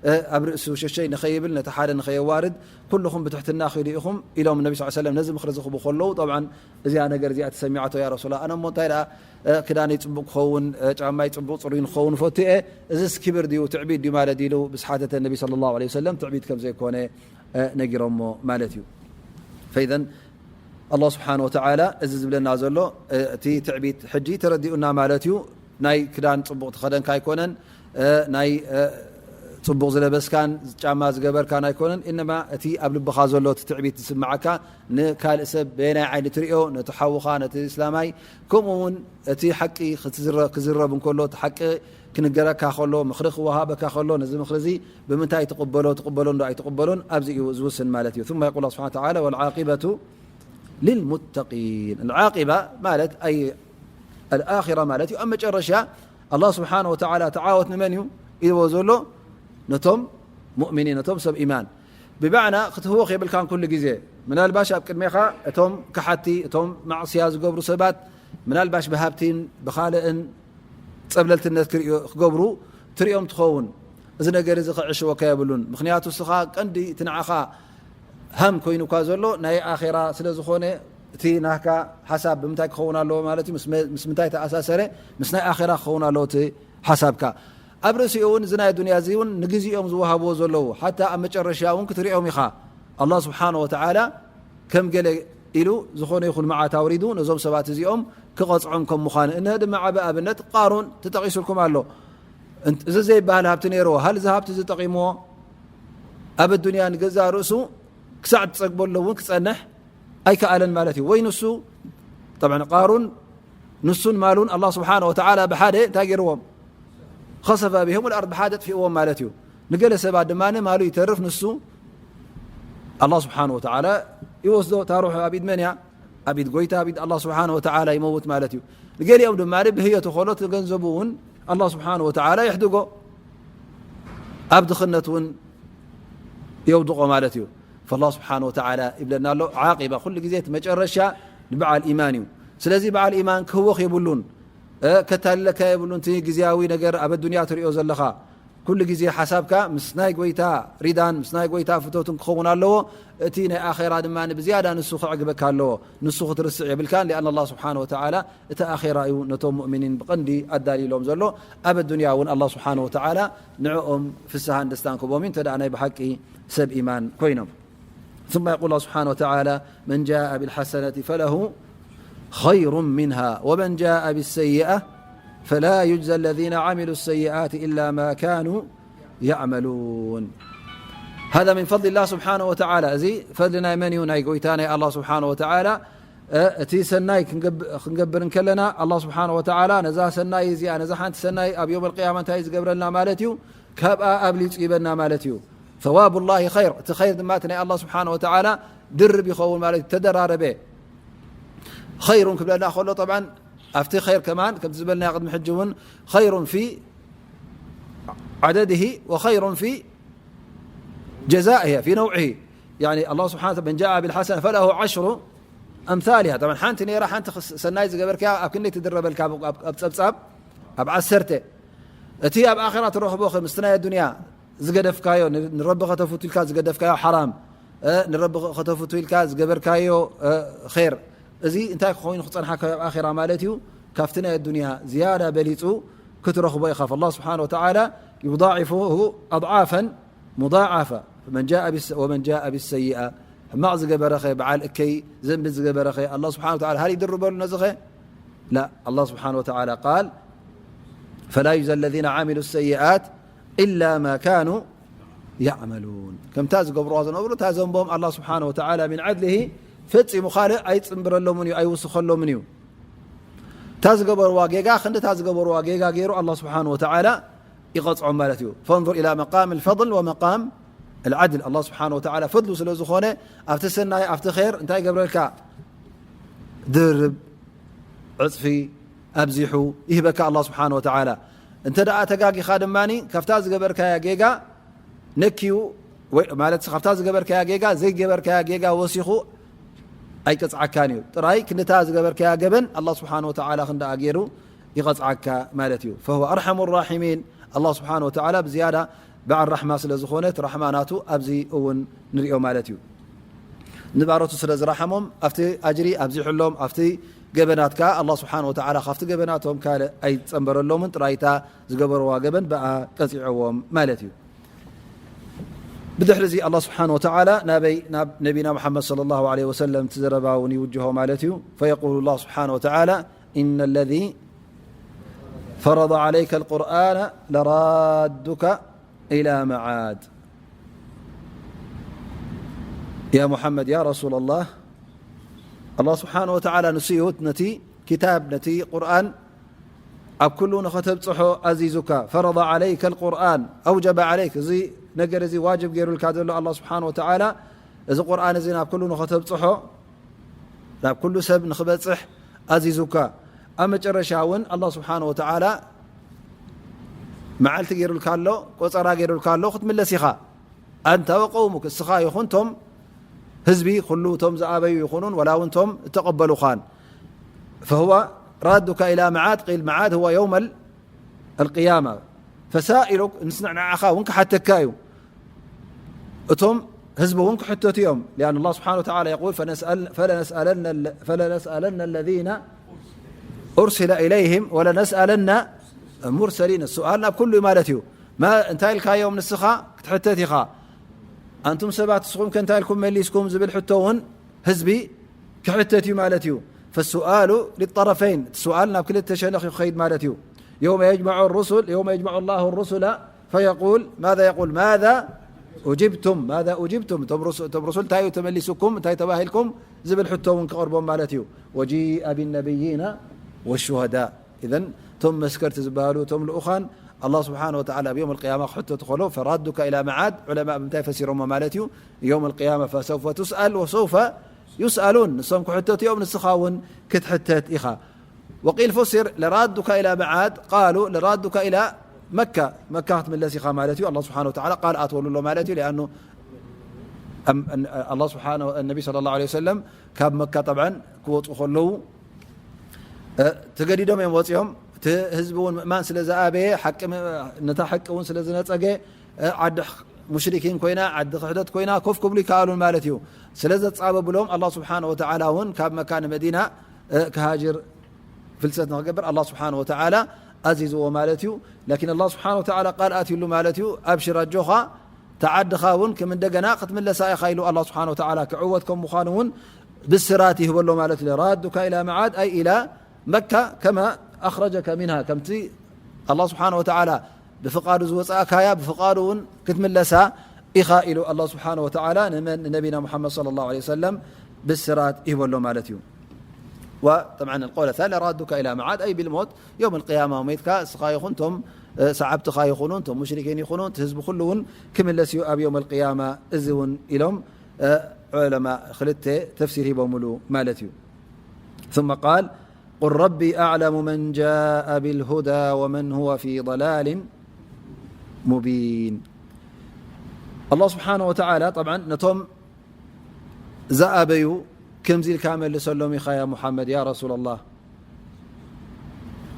እ፣ ኣብ ርእሱ ሸሸይ ንኸይብል፣ ነቲ ሓደ ንኸየዋርድ፣ ኩልኹም ብትሕትና ኺዱ ኢኹም ኢሎም ነቢ صلى الله عليه وسلم ነዚ ምኽሪ ዝኽቡ ከለዉ፣ طبعا እዚኣ ነገር እዚኣ ተሰሚዓቶ፣ ያ ረሱላ፣ ኣነ እሞ እንታይ ደኣ፣ እ፣ ክዳነይ ጽቡቕ ክኸውን፣ እ፣ ጫማይ ጽቡቕ ጽሩይ ንክኸውን ፈቱ እየ፣ እዚስ ክብር ድዩ ትዕቢት ድዩ ማለት ኢሉ ምስ ሓተተ ነቢ صلى الله عليه وسلم ትዕቢት ከም ዘይኮነ፣ እ፣ ነጊሮሞ ማለት እዩ። فإذا الله سبحانه وتعالى እዚ ዝብለና ዘሎ፣ እ፣ እቲ ትዕቢት ሕጂ ተረዲኡና ማለት እዩ። ናይ ክዳን ጽቡቕ ተኸደንካ ኣይኮነን፣ እ፣ ናይ፣ እ፣ ጽቡቕ ዝለበስካን ጫማ ዝገበርካን ኣይኮነን። ኢነማ እቲ ኣብ ልብኻ ዘሎ እቲ ትዕቢት ዝስምዓካ ንካልእ ሰብ በየናይ ዓይኒ ትርእዮ፣ ነቲ ሓውኻ፣ ነቲ እስላማይ፣ ከምኡ እውን እቲ ሓቂ ክትዝረ-፣ ክዝረብ እንከሎ፣ እቲ ሓቂ ክንገረካ ከሎ፣ ምኽሪ ክወሃበካ ከሎ፣ ነዚ ምኽሪ እዚ ብምንታይ ትቕበሎ፣ ትቕበሎ እንዶ ኣይትቕበሎን፣ ኣብዚ እዩ ዝውስን ማለት እዩ። ثم يقول الله سبحانه وتعالى: والعاقبة للمتقين. العاقبة ማለት ኣይ الآخرة ማለት እዩ። ኣብ መጨረሻ ኣላህ ስብሓነ ወተዓላ ተዓወት ንመን እዩ ኢልዎ ዘሎ? ነቶም ሙእሚኒን፣ ነቶም ሰብ ኢማን። ብማዕና ክትህወኽ የብልካን ኩሉ ግዜ። ምናልባሽ ኣብ ቅድሜኻ እቶም ከሓቲ፣ እቶም ማዕስያ ዝገብሩ ሰባት ምናልባሽ ብሃብቲን ብኻልእን ጸብለልትነት ክርእዮ-፣ ክገብሩ ትርእዮም ትኸውን። እዚ ነገር እዚ ክዕሽወካ የብሉን። ምኽንያቱ እስኻ ቀንዲ እቲ ንዓኻ ሃም ኮይኑካ ዘሎ ናይ ኣኼራ ስለ ዝኾነ፣ እቲ ናህካ ሓሳብ ብምንታይ ክኸውን ኣለዎ ማለት እዩ? ምስ መ-፣ ምስ ምንታይ ተኣሳሰረ? ምስ ናይ ኣኼራ ክኸውን ኣለዎ እቲ ሓሳብካ። ኣብ ርእሲኡ እውን እዚ ናይ ዱንያ እዚ እውን ንግዜኦም ዝወሃብዎ ዘለዉ፣ ሓታ ኣብ መጨረሻ እውን ክትሪኦም ኢኻ። ኣላህ ስብሓነ ወተዓላ ከም ገለ ኢሉ ዝኾነ ይኹን መዓት ኣውሪዱ ነዞም ሰባት እዚኦም ክቐጽዖም ከም ምዃኑ። እነሀ ድማ ዓቢ ኣብነት ቃሩን ተጠቒሱልኩም ኣሎ። እንት-፣ እዚ ዘይበሃል ሃብቲ ነይርዎ። ሃል እዚ ሃብቲ እዚ ጠቒምዎ? ኣብ ኣዱንያ ንገዛእ ርእሱ ክሳዕ ዝጸግበሉ እውን ክጸንሕ ኣይከኣለን ማለት እዩ። ወይ ንሱ፣ ጠብዓን ቃሩን ንሱን ማሉን ኣላህ ስብሓነ ወተዓላ ብሓደ እንታይ ገይርዎም? ኸሰፈ ቢሂም ወልኣርድ፣ ብሓደ ኣጥፊእዎም ማለት እዩ። ንገለ ሰባት ድማ ማሉ ይተርፍ፣ ንሱ ኣላህ ስብሓነ ወተዓላ ይወስዶ። እታ ሩሕ ኣብ ኢድ መን እያ? ኣብ ኢድ ጎይታ፣ ኣብ ኢድ ኣላህ ስብሓነ ወተዓላ ይመውት ማለት እዩ። ንገሊኦም ድማ ብህየቱ ከሎ እቲ ገንዘቡ እውን ኣላህ ስብሓነ ወተዓላ ይሕድጎ፣ ኣብ ድኽነት እውን የውድቖ ማለት እዩ። ፈላህ ስብሓነ ወተዓላ ይብለና ኣሎ፣ ዓቂባ ኩሉ ግዜ እቲ መጨረሻ ንበዓል ኢማን እዩ። ስለዚ በዓል ኢማን ክህወኽ የብሉን፣ እ፣ ከታልለካ የብሉን። እቲ ግዝያዊ ነገር ኣብ ኣዱንያ ትሪኦ ዘለኻ ኩሉ ግዜ ሓሳብካ ምስ ናይ ጎይታ ሪዳን ምስ ናይ ጎይታ ፍቶትን ክኸውን ኣለዎ። እቲ ናይ ኣኼራ ድማ ብዝያዳ ንሱ ክዕግበካ ኣለዎ። ንሱ ክትርስዕ የብልካን። ሊኣን ኣላህ ስብሓነ ወተዓላ እቲ ኣኼራ እዩ ነቶም ሙእሚኒን ብቐንዲ ኣዳልይሎም ዘሎ። ኣብ ኣዱንያ እውን ኣላህ ስብሓነ ወተዓላ ንዕኦም ፍስሃን ደስታን ክቦም እዩ፣ እንተ ደኣ ናይ ብሓቂ ሰብ ኢማን ኮይኖም። ثم يقول الله سبحانه وتعالى: من جاء بالحسنة فله خير منها ومن جاء بالسيئة فلا يجزى الذين عملوا السيئات إلا ما كانوا يعملون. هذا من فضل الله سبحانه وتعالى. እዚ ፈድሊ ናይ መን እዩ? ናይ ጎይታ ናይ ኣላህ ስብሓነ ወተዓላ። እ፣ እቲ ሰናይ ክንገብ-፣ ክንገብር እንከለና ኣላህ ስብሓነ ወተዓላ ነዛ ሰናይ እዚኣ፣ ነዛ ሓንቲ ሰናይ ኣብ የውመል ቅያማ እንታይ እዩ ዝገብረልና ማለት እዩ? ካብኣ ኣብሊጹ ይበና ማለት እዩ። ثواب الله خير፣ እቲ ኸይር ድማ እቲ ናይ ኣላህ ስብሓነ ወተዓላ ድርብ ይኸውን ማለት እዩ፣ ተደራረበ። ኸይሩን ክብለና ከሎ፣ ጠብዓን ኣብቲ ኸይር ከማን ከምቲ ዝበልናዮ ቅድሚ ሕጂ እውን خير في عدده وخير في جزائه في نوعه. يعني الله سبحانه وتعالى من جاء بالحسنة فله عشر أمثالها. ጠብዓን ሓንቲ ነይራ፣ ሓንቲ ክስ-፣ ሰናይ ዝገበርካያ ኣብ ክንደይ ትድረበልካ? ኣብ፣ ኣብ፣ ኣብ ጸብጻብ፣ ኣብ ዓሰርተ። እቲ ኣብ ኣኼራ ትረኽቦ ኸ ምስቲ ናይ ኣዱንያ ዝገደፍካዮ፣ ን-፣ ንረቢ ከተፍቱ ኢልካ ዝገደፍካዮ ሓራም፣ እ፣ ንረቢ ከተፍቱ ኢልካ ዝገበርካዮ፣ እ፣ ኸይር፣ እዚ እንታይ ክኾይኑ ክጸንሓካ ኣብ ኣኼራ ማለት እዩ? ካብቲ ናይ ኣዱንያ ዝያዳ በሊጹ ክትረኽቦ ኢኻ። ፈላህ ስብሓነ ወተዓላ يضاعفه أضعافا مضاعفة. فمن جاء بالس-، ومن جاء بالسيئة، ሕማቕ ዝገበረ ኸ፣ በዓል እከይ ዘንቢ ዝገበረ ኸ፣ ኣላህ ስብሓነ ወተዓላ ሃል ይድርበሉ ነዚ ኸ? ላ፣ ኣላህ ስብሓነ ወተዓላ ቃል فلا يجزى الذين عملوا السيئات إلا ما كانوا يعملون። ከምታ ዝገብርዋ ዝነበሩ፣ እታ ዘንቦም ኣላህ ስብሓነ ወተዓላ من عدله ፈጺሙ ካልእ ኣይጽንብረሎምን እዩ፣ ኣይውስኸሎምን እዩ። እታ ዝገበርዋ ጌጋ፣ ክንዲ እታ ዝገበርዋ ጌጋ ገይሩ ኣላህ ስብሓነ ወተዓላ ይቐጽዖም ማለት እዩ። فانظر إلى مقام الفضل ومقام العدل። ኣላህ ስብሓነ ወተዓላ ፈድሉ ስለ ዝኾነ፣ ኣብቲ ሰናይ፣ ኣብቲ ኸይር እንታይ ይገብረልካ? ድርብ ዕጽፊ ኣብዚሑ ይህበካ ኣላህ ስብሓን ወተዓላ። እንተ ደኣ ተጋጊኻ ድማ ካብታ ዝገበርካያ ጌጋ ነኪዩ ወይ ማለት ካብታ ዝገበርካያ ጌጋ ዘይገበርካያ ጌጋ ወሲኹ ኣይቀጽዓካን እዩ። ጥራይ ክንድታ ዝገበርካያ ገበን ኣላህ ስብሓን ወተዓላ ክንደኣ ገይሩ ይቐጽዓካ ማለት እዩ። ፈሁወ ኣርሐሙ ራሒሚን። ኣላህ ስብሓን ወተዓላ ብዝያዳ በዓል ራሕማ ስለ ዝኾነ እቲ ራሕማ ናቱ ኣብዚ እውን ንሪኦ ማለት እዩ። ንባሮቱ ስለ ዝረሓሞም ኣብቲ ኣጅሪ ኣብዚሑሎም ኣብቲ ገበናት ከኣ ኣላህ ስብሓን ወተዓላ ካብቲ ገበናቶም ካልእ ኣይጸንበረሎምን፣ ጥራይታ ዝገበርዋ ገበን ብኣ ቀጺዐዎም ማለት እዩ። ብድሕሪ እዚ ኣላህ ስብሓን ወተዓላ ናበይ ናብ ነቢና ሙሓመድ ሰለላሁ ዐለይሂ ወሰለም እቲ ዘረባ እውን ይውጅሆ ማለት እዩ። ፈየቁሉ ኣላህ ስብሓን ወተዓላ ኢነ ለዚ ፈረደ ዐለይከ ልቁርኣነ ለራዱከ ኢላ መዓድ። ያ ሙሓመድ፣ ያ ረሱላላህ፣ ኣላህ ስብሓን ወተዓላ ንሱ እዩ ነቲ ኪታብ፣ ነቲ ቁርኣን ኣብ ኩሉ ንኸተብጽሖ ኣዚዙካ። ፈረደ ዐለይከ ልቁርኣን፣ ኣውጀበ ዐለይክ፣ እዚ ነገር እዚ ዋጅብ ገይሩልካ ዘሎ ኣላህ ስብሓን ወተዓላ፣ እዚ ቁርኣን እዚ ናብ ኩሉ ንኸተብጽሖ፣ ናብ ኩሉ ሰብ ንኽበጽሕ ኣዚዙካ። ኣብ መጨረሻ እውን ኣላህ ስብሓን ወተዓላ መዓልቲ ገይሩልካ ኣሎ፣ ቆጸራ ገይሩልካ ኣሎ፣ ክትምለስ ኢኻ። ኣንታ ወቀውሙክ፣ እስኻ ይኹን ቶም ህዝቢ፣ ኩሉ ቶም ዝኣበዩ ይኹኑን፣ ወላ እውን ቶም እተቐበሉኻን። ፈሁወ ራዱካ ኢላ መዓድ፣ ቂል መዓድ ሁወ የውመል ኣልቅያማ። ፈሳኢሉክ፣ ንስንዕ ንዓኻ እውን ክሓተካ እዩ። እቶም ህዝቢ እውን ክሕተቱ እዮም። ሊኣን ኣላህ ስብሓን ወተዓላ የቁል፣ ፈለነስኣል-፣ ፈለነስኣለነ፣ ፈለነስኣለነ ለዚነ ኡርሲለ ኢለይህም ወለነስኣለነ ሙርሰሊን። ሱኣል ናብ ኩሉ እዩ ማለት እዩ። ማ-፣ እንታይ ኢልካዮም ንስኻ ክትሕተት ኢኻ። ኣንቱም ሰባት ንስኹም ከ እንታይ ኢልኩም መሊስኩም ዝብል ሕቶ እውን ህዝቢ ክሕተት እዩ ማለት እዩ። ፈሱኣሉ ሊጠረፈይን፣ እቲ ሱኣል ናብ ክልተ ሸነኽ እዩ ክኸይድ ማለት እዩ። የውመ የጅመዑ ሩሱል፣ የውመ የጅመዑ ላሁ ሩሱላ ፈየቁል፣ ማዛ የቁል፣ ማዛ ኡጅብቱም፣ ማዛ ኡጅብቱም፣ እቶም ሩሱ-፣ እቶም ሩሱል እንታይ እዩ ተመሊሱኩም፣ እንታይ ተባሂልኩም ዝብል ሕቶ እውን ክቐርቦም ማለት እዩ። ወጂአ ቢነቢይና ወሹሃዳ። ኢዘን እቶም መስከርቲ ዝበሃሉ እቶም ልኡኻን ኣላህ ስብሓን ወተዓላ ኣብ የውም ኣልቅያማ ክሕተቱ ከለዉ፣ ፈራዱካ ኢላ መዓድ፣ ዑለማእ ብምንታይ ፈሲሮሞ ማለት እዩ? የውም ኣልቅያማ ፈሰውፈ ቱስኣል ወሰውፈ ዩስኣሉን። ንሶም ክሕተቱ እዮም፣ ንስኻ እውን ክትሕተት ኢኻ። ወቂል ፉሲር ለራዱካ ኢላ መዓድ፣ ቃሉ ለራዱካ ኢላ መካ፣ መካ ክትምለስ ኢኻ ማለት እዩ። ኣላህ ስብሓን ወተዓላ ቃል ኣትወሉ ኣሎ ማለት እዩ። ሊኣኑ ኣም-፣ ኣን-፣ ኣላህ ስብሓን፣ ነቢ ሰለላሁ ዐለይሂ ወሰለም ካብ መካ ጠብዓን ክወፁ ከለዉ እ፣ ተገዲዶም እዮም ወፂኦም። እቲ ህዝቢ እውን ምእማን ስለ ዝኣበየ፣ ሓቂ ም-፣ ነታ ሓቂ እውን ስለ ዝነፀገ፣ እ፣ ዓዲ ሕ-፣ ሙሽሪኪን ኮይና፣ ዓዲ ክሕደት ኮይና ኮፍ ክብሉ ይከኣሉን ማለት እዩ። ስለ ዘፃበብሎም፣ ኣላህ ስብሓነ ወተዓላ እውን ካብ መካ ንመዲና፣ እ፣ ክሃጅር ፍልሰት ንኽገብር ኣላህ ስብሓነ ወተዓላ ኣዚዝዎ ማለት እዩ። ላኪን ኣላህ ስብሓነ ወተዓላ ቃል ኣትዩሉ ማለት እዩ። ኣብሽር፣ ኣጆኻ፣ ተዓድኻ እውን ከም እንደገና ክትምለሳ ኢኻ ኢሉ ኣላህ ስብሓነ ወተዓላ ክዕወት ከም ምዃኑ እውን ብስራት ይህበሎ ማለት እዩ። ራዱካ ኢላ መዓድ ኣይ ኢላ መካ ከማ ኣኽረጀከ ሚንሃ፣ ከምቲ ኣላህ ስብሓነ ወተዓላ ብፍቓዱ ዝወፃእካያ ብፍቓዱ እውን ክትምለሳ ኢኻ ኢሉ ኣላህ ስብሓነ ወተዓላ ንመን? ንነቢና ሙሓመድ ሰለላሁ ዐለይሂ ወሰለም ብስራት ይህበሎ ማለት እዩ። ወጠብዓን القول الثاني ራዱካ ኢላ መዓድ ኣይ ቢልሞት የውም القيامة ሞይትካ እስኻ ይኹን ቶም፣ እ፣ ሰዓብትኻ ይኹኑ፣ ቶም ሙሽሪኪን ይኹኑ፣ እቲ ህዝቢ ኩሉ እውን ክምለስ እዩ ኣብ የውም القيامة። እዚ እውን ኢሎም፣ እ፣ ዑለማ ክልተ ተፍሲር ሂቦምሉ ማለት እዩ። ثم قال قل ربي أعلم من جاء بالهدى ومن هو في ضلال مبين። ኣላህ ስብሓነ ወተዓላ ጠብዓን ነቶም ዝኣበዩ ከምዚ ኢልካ መልሰሎም ኢኻ ያ ሙሓመድ፣ ያ ረሱላላህ።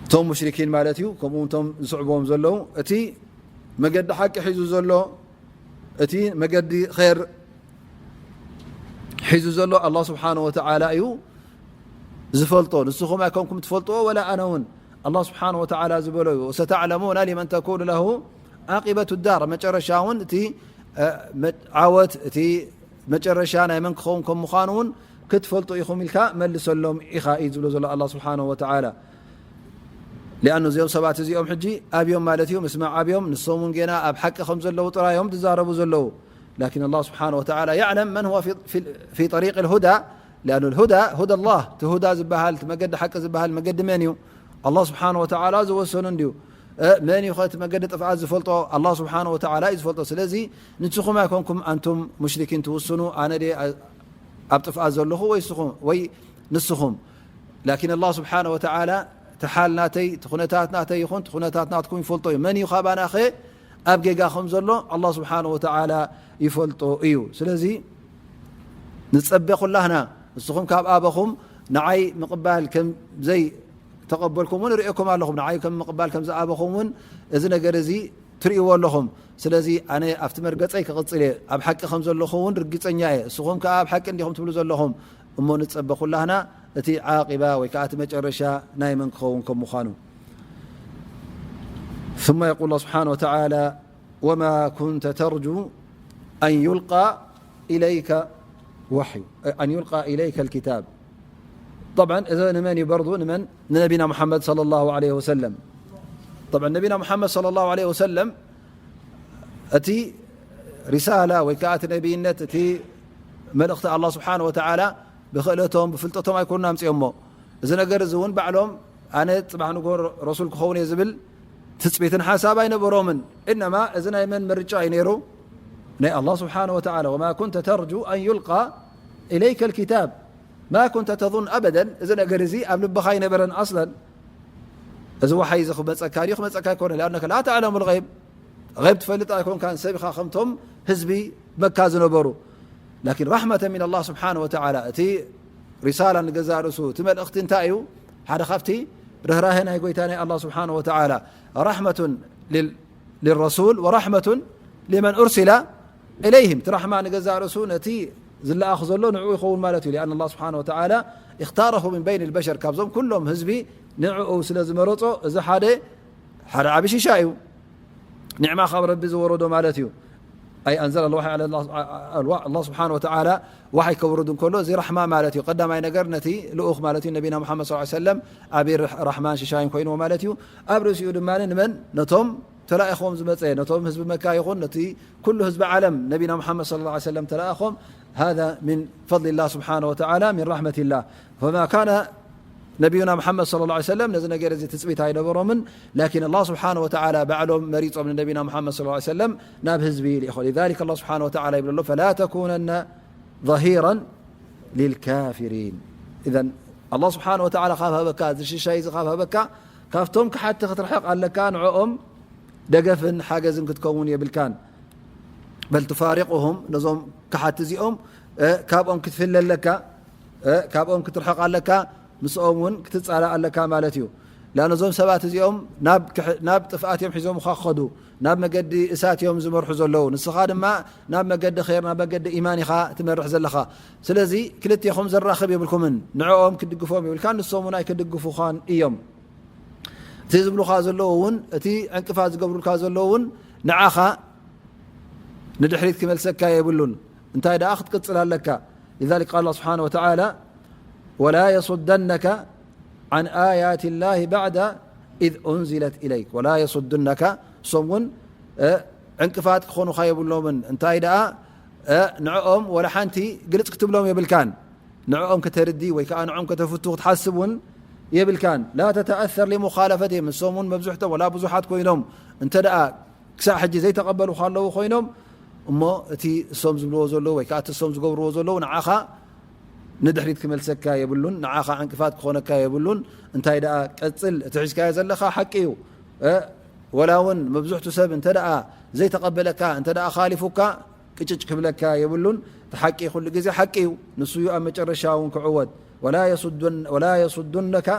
እቶም ሙሽሪኪን ማለት እዩ፣ ከምኡ እውን እቶም ዝስዕብዎም ዘለዉ፣ እቲ መገዲ ሓቂ ሒዙ ዘሎ፣ እቲ መገዲ ኸይር ሒዙ ዘሎ ኣላህ ስብሓነ ወተዓላ እዩ ዝፈልጦ። ንስኹም ኣይኮንኩም ትፈልጥዎ ወላ ኣነ እውን። ኣላህ ስብሓነ ወተዓላ ዝበሎ እዩ፣ ወሰተዕለሙነ ሊመን ተኩኑ ለሁ ዓቂበቱ ዳር። መጨረሻ እውን እቲ፣ እ፣ መ-፣ ዓወት፣ እቲ መጨረሻ ናይ መን ክኸውን ከም ምዃኑ እውን ክትፈልጡ ኢኹም ኢልካ መልሰሎም ኢኻ እዩ ዝብሎ ዘሎ ኣላህ ስብሓነ ወተዓላ። ሊኣኑ እዚኦም ሰባት እዚኦም ሕጂ ኣብዮም ማለት እዩ፣ ምስማዕ ኣብዮም፣ ንሶም እውን ጌና ኣብ ሓቂ ከም ዘለዉ ጥራይ እዮም ዝዛረቡ ዘለዉ። ላኪን ኣላህ ስብሓነ ወተዓላ የዕለም መን ሁወ ፊ፣ ፊ፣ ፊ ጠሪቅ ልሁዳ፣ ሊኣኑ ልሁዳ ሁዳ ኣላህ፣ እቲ ሁዳ ዝበሃል፣ እቲ መገዲ ሓቂ ዝበሃል መገዲ መን እዩ? ኣላህ ስብሓነ ወተዓላ ዝወሰኑ እንድዩ። እ፣ መን እዩ ኸ እቲ መገዲ ጥፍኣት ዝፈልጦ? ኣላህ ስብሓነ ወተዓላ እዩ ዝፈልጦ። ስለዚ ንስኹም ኣይኮንኩም ኣንቱም ሙሽሪኪን ትውስኑ፣ ኣነ ድየ ኣ-፣ ኣብ ጥፍኣት ዘለኹ ወይ ስኹም፣ ወይ ንስኹም? ላኪን ኣላህ ስብሓነ ወተዓላ እቲ ሓል ናተይ፣ እቲ ኩነታት ናተይ ይኹን እቲ ኩነታት ናትኩም ይፈልጦ እዩ። መን እዩ ካባናኸ ኣብ ጌጋ ከም ዘሎ ኣላህ ስብሓነ ወተዓላ ይፈልጦ እዩ። ስለዚ ንጸበ ኩላህና፣ ንስኹም ካብ ኣበኹም ንዓይ ምቕባል ከም ዘይተቐበልኩም እውን ርእየኩም ኣለኹም። ንዓይ ከም ምቕባል ከም ዝኣበኹም እውን እዚ ነገር እዚ ትርእይዎ ኣለኹም። ስለዚ ኣነ ኣብቲ መርገጸይ ክቕጽል እየ፣ ኣብ ሓቂ ከም ዘለኹ እውን ርግጸኛ እየ። ንስኹም ከኣ ኣብ ሓቂ እንዲኹም ትብሉ ዘለኹም። እሞ ንጸበ ኩላህና እቲ ዓቂባ ወይ ከኣ እቲ መጨረሻ ናይ መን ክኸውን ከም ምዃኑ። ثم يقول الله سبحانه وتعالى: وما كنت ترجو أن يلقى إليك وحي، أن يلقى إليك الكتاب. طبعا እዚ ንመን እዩ በርዱ? ንመን? ንነቢና ሙሓመድ صلى الله عليه وسلم. طبعا ነቢና ሙሓመድ صلى الله عليه وسلم እቲ ሪሳላ ወይ ከኣ እቲ ነቢይነት፣ እቲ መልእኽቲ ኣላህ ስብሓነ ወተዓላ ብኽእለቶም ብፍልጠቶም ኣይኮኑን ኣምጺኦሞ። እዚ ነገር እዚ እውን ባዕሎም ኣነ ጽባሕ ንግሆ ረሱል ክኸውን እየ ዝብል ትጽቢትን ሓሳብ ኣይነበሮምን። እነማ እዚ ናይ መን ምርጫ እዩ ነይሩ? ናይ ኣላህ ስብሓነ ወተዓላ። وما كنت ترجو أن يلقى إليك الكتاب ما كنت تظن أبدا. እዚ ነገር እዚ ኣብ ልብኻ ኣይነበረን ኣስለን። እዚ ወሓይ እዚ ክመጸካ ድዩ ክመጸካ ኣይኮነ? لأنك لا تعلم الغيب. غيب ትፈልጥ ኣይኮንካን ሰብ ኢኻ ከምቶም ህዝቢ መካ ዝነበሩ። ላኪን رحمة من الله سبحانه وتعالى፣ እቲ ሪሳላ ንገዛእ ርእሱ፣ እቲ መልእኽቲ እንታይ እዩ? ሓደ ካብቲ ርህራሄ ናይ ጎይታ ናይ ኣላህ ስብሓነ ወተዓላ رحمة لل-، للرسول ورحمة لمن أرسل إليهم። እቲ ራሕማ ንገዛእ ርእሱ ነቲ ዝለኣኽ ዘሎ ንዕኡ ይኸውን ማለት እዩ። لأن الله سبحانه وتعالى اختاره من بين البشر። ካብዞም ኩሎም ህዝቢ ንዕኡ ስለ ዝመረጾ እዚ ሓደ፣ ሓደ ዓቢ ሽሻ እዩ። ኒዕማ ካብ ረቢ ዝወረዶ ማለት እዩ። أي أنزل الوحي على الله، الله سبحانه وتعالى وحي ከውርድ እንከሎ እዚ ራሕማ ማለት እዩ። ቀዳማይ ነገር ነቲ ልኡኽ ማለት እዩ ነቢና ሙሓመድ صلى الله عليه وسلم ዓቢ ራሕማን ሽሻይን ኮይንዎ ማለት እዩ። ኣብ ርእሲኡ ድማ ንመን? ነቶም ተላኢኽዎም ዝመጸ፣ ነቶም ህዝቢ መካ ይኹን ነቲ ኩሉ ህዝቢ ዓለም ነቢና ሙሓመድ صلى الله عليه وسلم ተላኢኾም። هذا من فضل الله سبحانه وتعالى من رحمة الله. فما كان ነቢዩና ሙሓመድ صلى الله عليه وسلم ነዚ ነገር እዚ ትጽቢት ኣይነበሮምን። ላኪን ኣላህ ስብሓነ ወተዓላ ባዕሎም መሪጾም ንነቢና ሙሓመድ صلى الله عليه وسلم ናብ ህዝቢ ልኢኾ። لذلك ኣላህ ስብሓነ ወተዓላ ይብለሎ: فلا تكونن ظهيرا للكافرين. إذن ኣላህ ስብሓነ ወተዓላ ካብ ሃበካ፣ እዚ ሽሻይ እዚ ካብ ሃበካ፣ ካብቶም ክሓቲ ክትርሕቕ ኣለካ፣ ንዕኦም ደገፍን ሓገዝን ክትከውን የብልካን። بل تفارقهم፣ ነዞም ክሓቲ እዚኦም፣ እ፣ ካብኦም ክትፍለ ኣለካ፣ እ፣ ካብኦም ክትርሕቕ ኣለካ፣ ምስኦም እውን ክትጻላእ ኣለካ ማለት እዩ። لا ነዞም ሰባት እዚኦም ናብ ክሕ-፣ ናብ ጥፍኣት እዮም ሒዞምኻ ክኸዱ፣ ናብ መገዲ እሳት እዮም ዝመርሑ ዘለዉ። ንስኻ ድማ ናብ መገዲ ኸይር፣ ናብ መገዲ ኢማን ኢኻ ትመርሕ ዘለኻ። ስለዚ ክልቴኹም ዘራኽብ የብልኩምን። ንዕኦም ክትድግፎም የብልካን፣ ንሶም እውን ኣይክድግፉኻን እዮም። እቲ ዝብሉኻ ዘለዉ እውን፣ እቲ ዕንቅፋት ዝገብሩልካ ዘለዉ እውን ንዓኻ ንድሕሪት ክመልሰካ የብሉን። እንታይ ደኣ ክትቅጽል ኣለካ። لذلك قال الله سبحانه وتعالى: ولا يصدنك عن آيات الله بعد إذ أنزلت إليك. ولا يصدنك፣ እሶም እውን፣ እ፣ ዕንቅፋት ክኾኑኻ የብሎምን። እንታይ ደኣ፣ እ፣ ንዕኦም ወላ ሓንቲ ግልጽ ክትብሎም የብልካን። ንዕኦም ከተርዲ ወይ ከኣ ንዕኦም ከተፍቱ ክትሓስብ እውን የብልካን። لا تتأثر لمخالفتهم። እሶም እውን መብዝሕቶም ወላ ብዙሓት ኮይኖም እንተ ደኣ ክሳብ ሕጂ ዘይተቐበሉኻ ኣለዉ ኮይኖም፣ እሞ እቲ እሶም ዝብልዎ ዘለዉ ወይ ከኣ እቲ እሶም ዝገብርዎ ዘለዉ ንዓኻ ንድሕሪት ክመልሰካ የብሉን፣ ንዓኻ ዕንቅፋት ክኾነካ የብሉን። እንታይ ደኣ ቀጽል፣ እቲ ሒዝካዮ ዘለኻ ሓቂ እዩ። እ፣ ወላ እውን መብዝሕቱ ሰብ እንተ ደኣ ዘይተቐበለካ፣ እንተ ደኣ ኻሊፉካ፣ ቅጭጭ ክብለካ የብሉን። እቲ ሓቂ ኩሉ ግዜ ሓቂ እዩ። ንሱ እዩ ኣብ መጨረሻ እውን ክዕወት። ولا يصدن-، ولا يصدنك،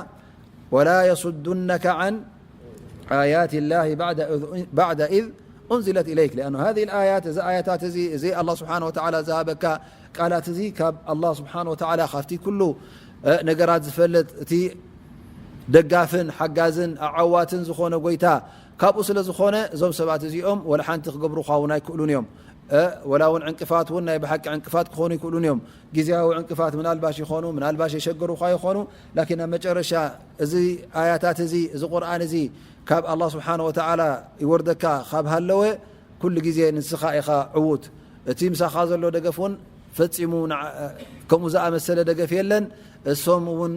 ولا يصدنك عن آيات الله بعد إذ، بعد إذ أنزلت إليك. لأن هذه الآيات، እዚ ኣያታት እዚ፣ እዚ ኣላህ ስብሓነ ወተዓላ ዝሃበካ ቃላት እዚ ካብ ኣላህ ስብሓነ ወተዓላ፣ ካብቲ ኩሉ፣ እ፣ ነገራት ዝፈልጥ፣ እቲ ደጋፍን ሓጋዝን ኣዓዋትን ዝኾነ ጎይታ ካብኡ ስለ ዝኾነ፣ እዞም ሰባት እዚኦም ወላ ሓንቲ ክገብሩኻ እውን ኣይክእሉን እዮም። እ፣ ወላ እውን ዕንቅፋት እውን ናይ ብሓቂ ዕንቅፋት ክኾኑ ይክእሉን እዮም። ግዜያዊ ዕንቅፋት ምናልባሽ ይኾኑ፣ ምናልባሽ የሸገሩኻ ይኾኑ። ላኪን ኣብ መጨረሻ እዚ ኣያታት እዚ፣ እዚ ቁርኣን እዚ ካብ ኣላህ ስብሓነ ወተዓላ ይወርደካ ካብ ሃለወ፣ ኩሉ ግዜ ንስኻ ኢኻ ዕዉት። እቲ ምሳኻ ዘሎ ደገፍ እውን ፈጺሙ ንዓ-፣ ከምኡ ዝኣመሰለ ደገፍ የለን። እሶም እውን፣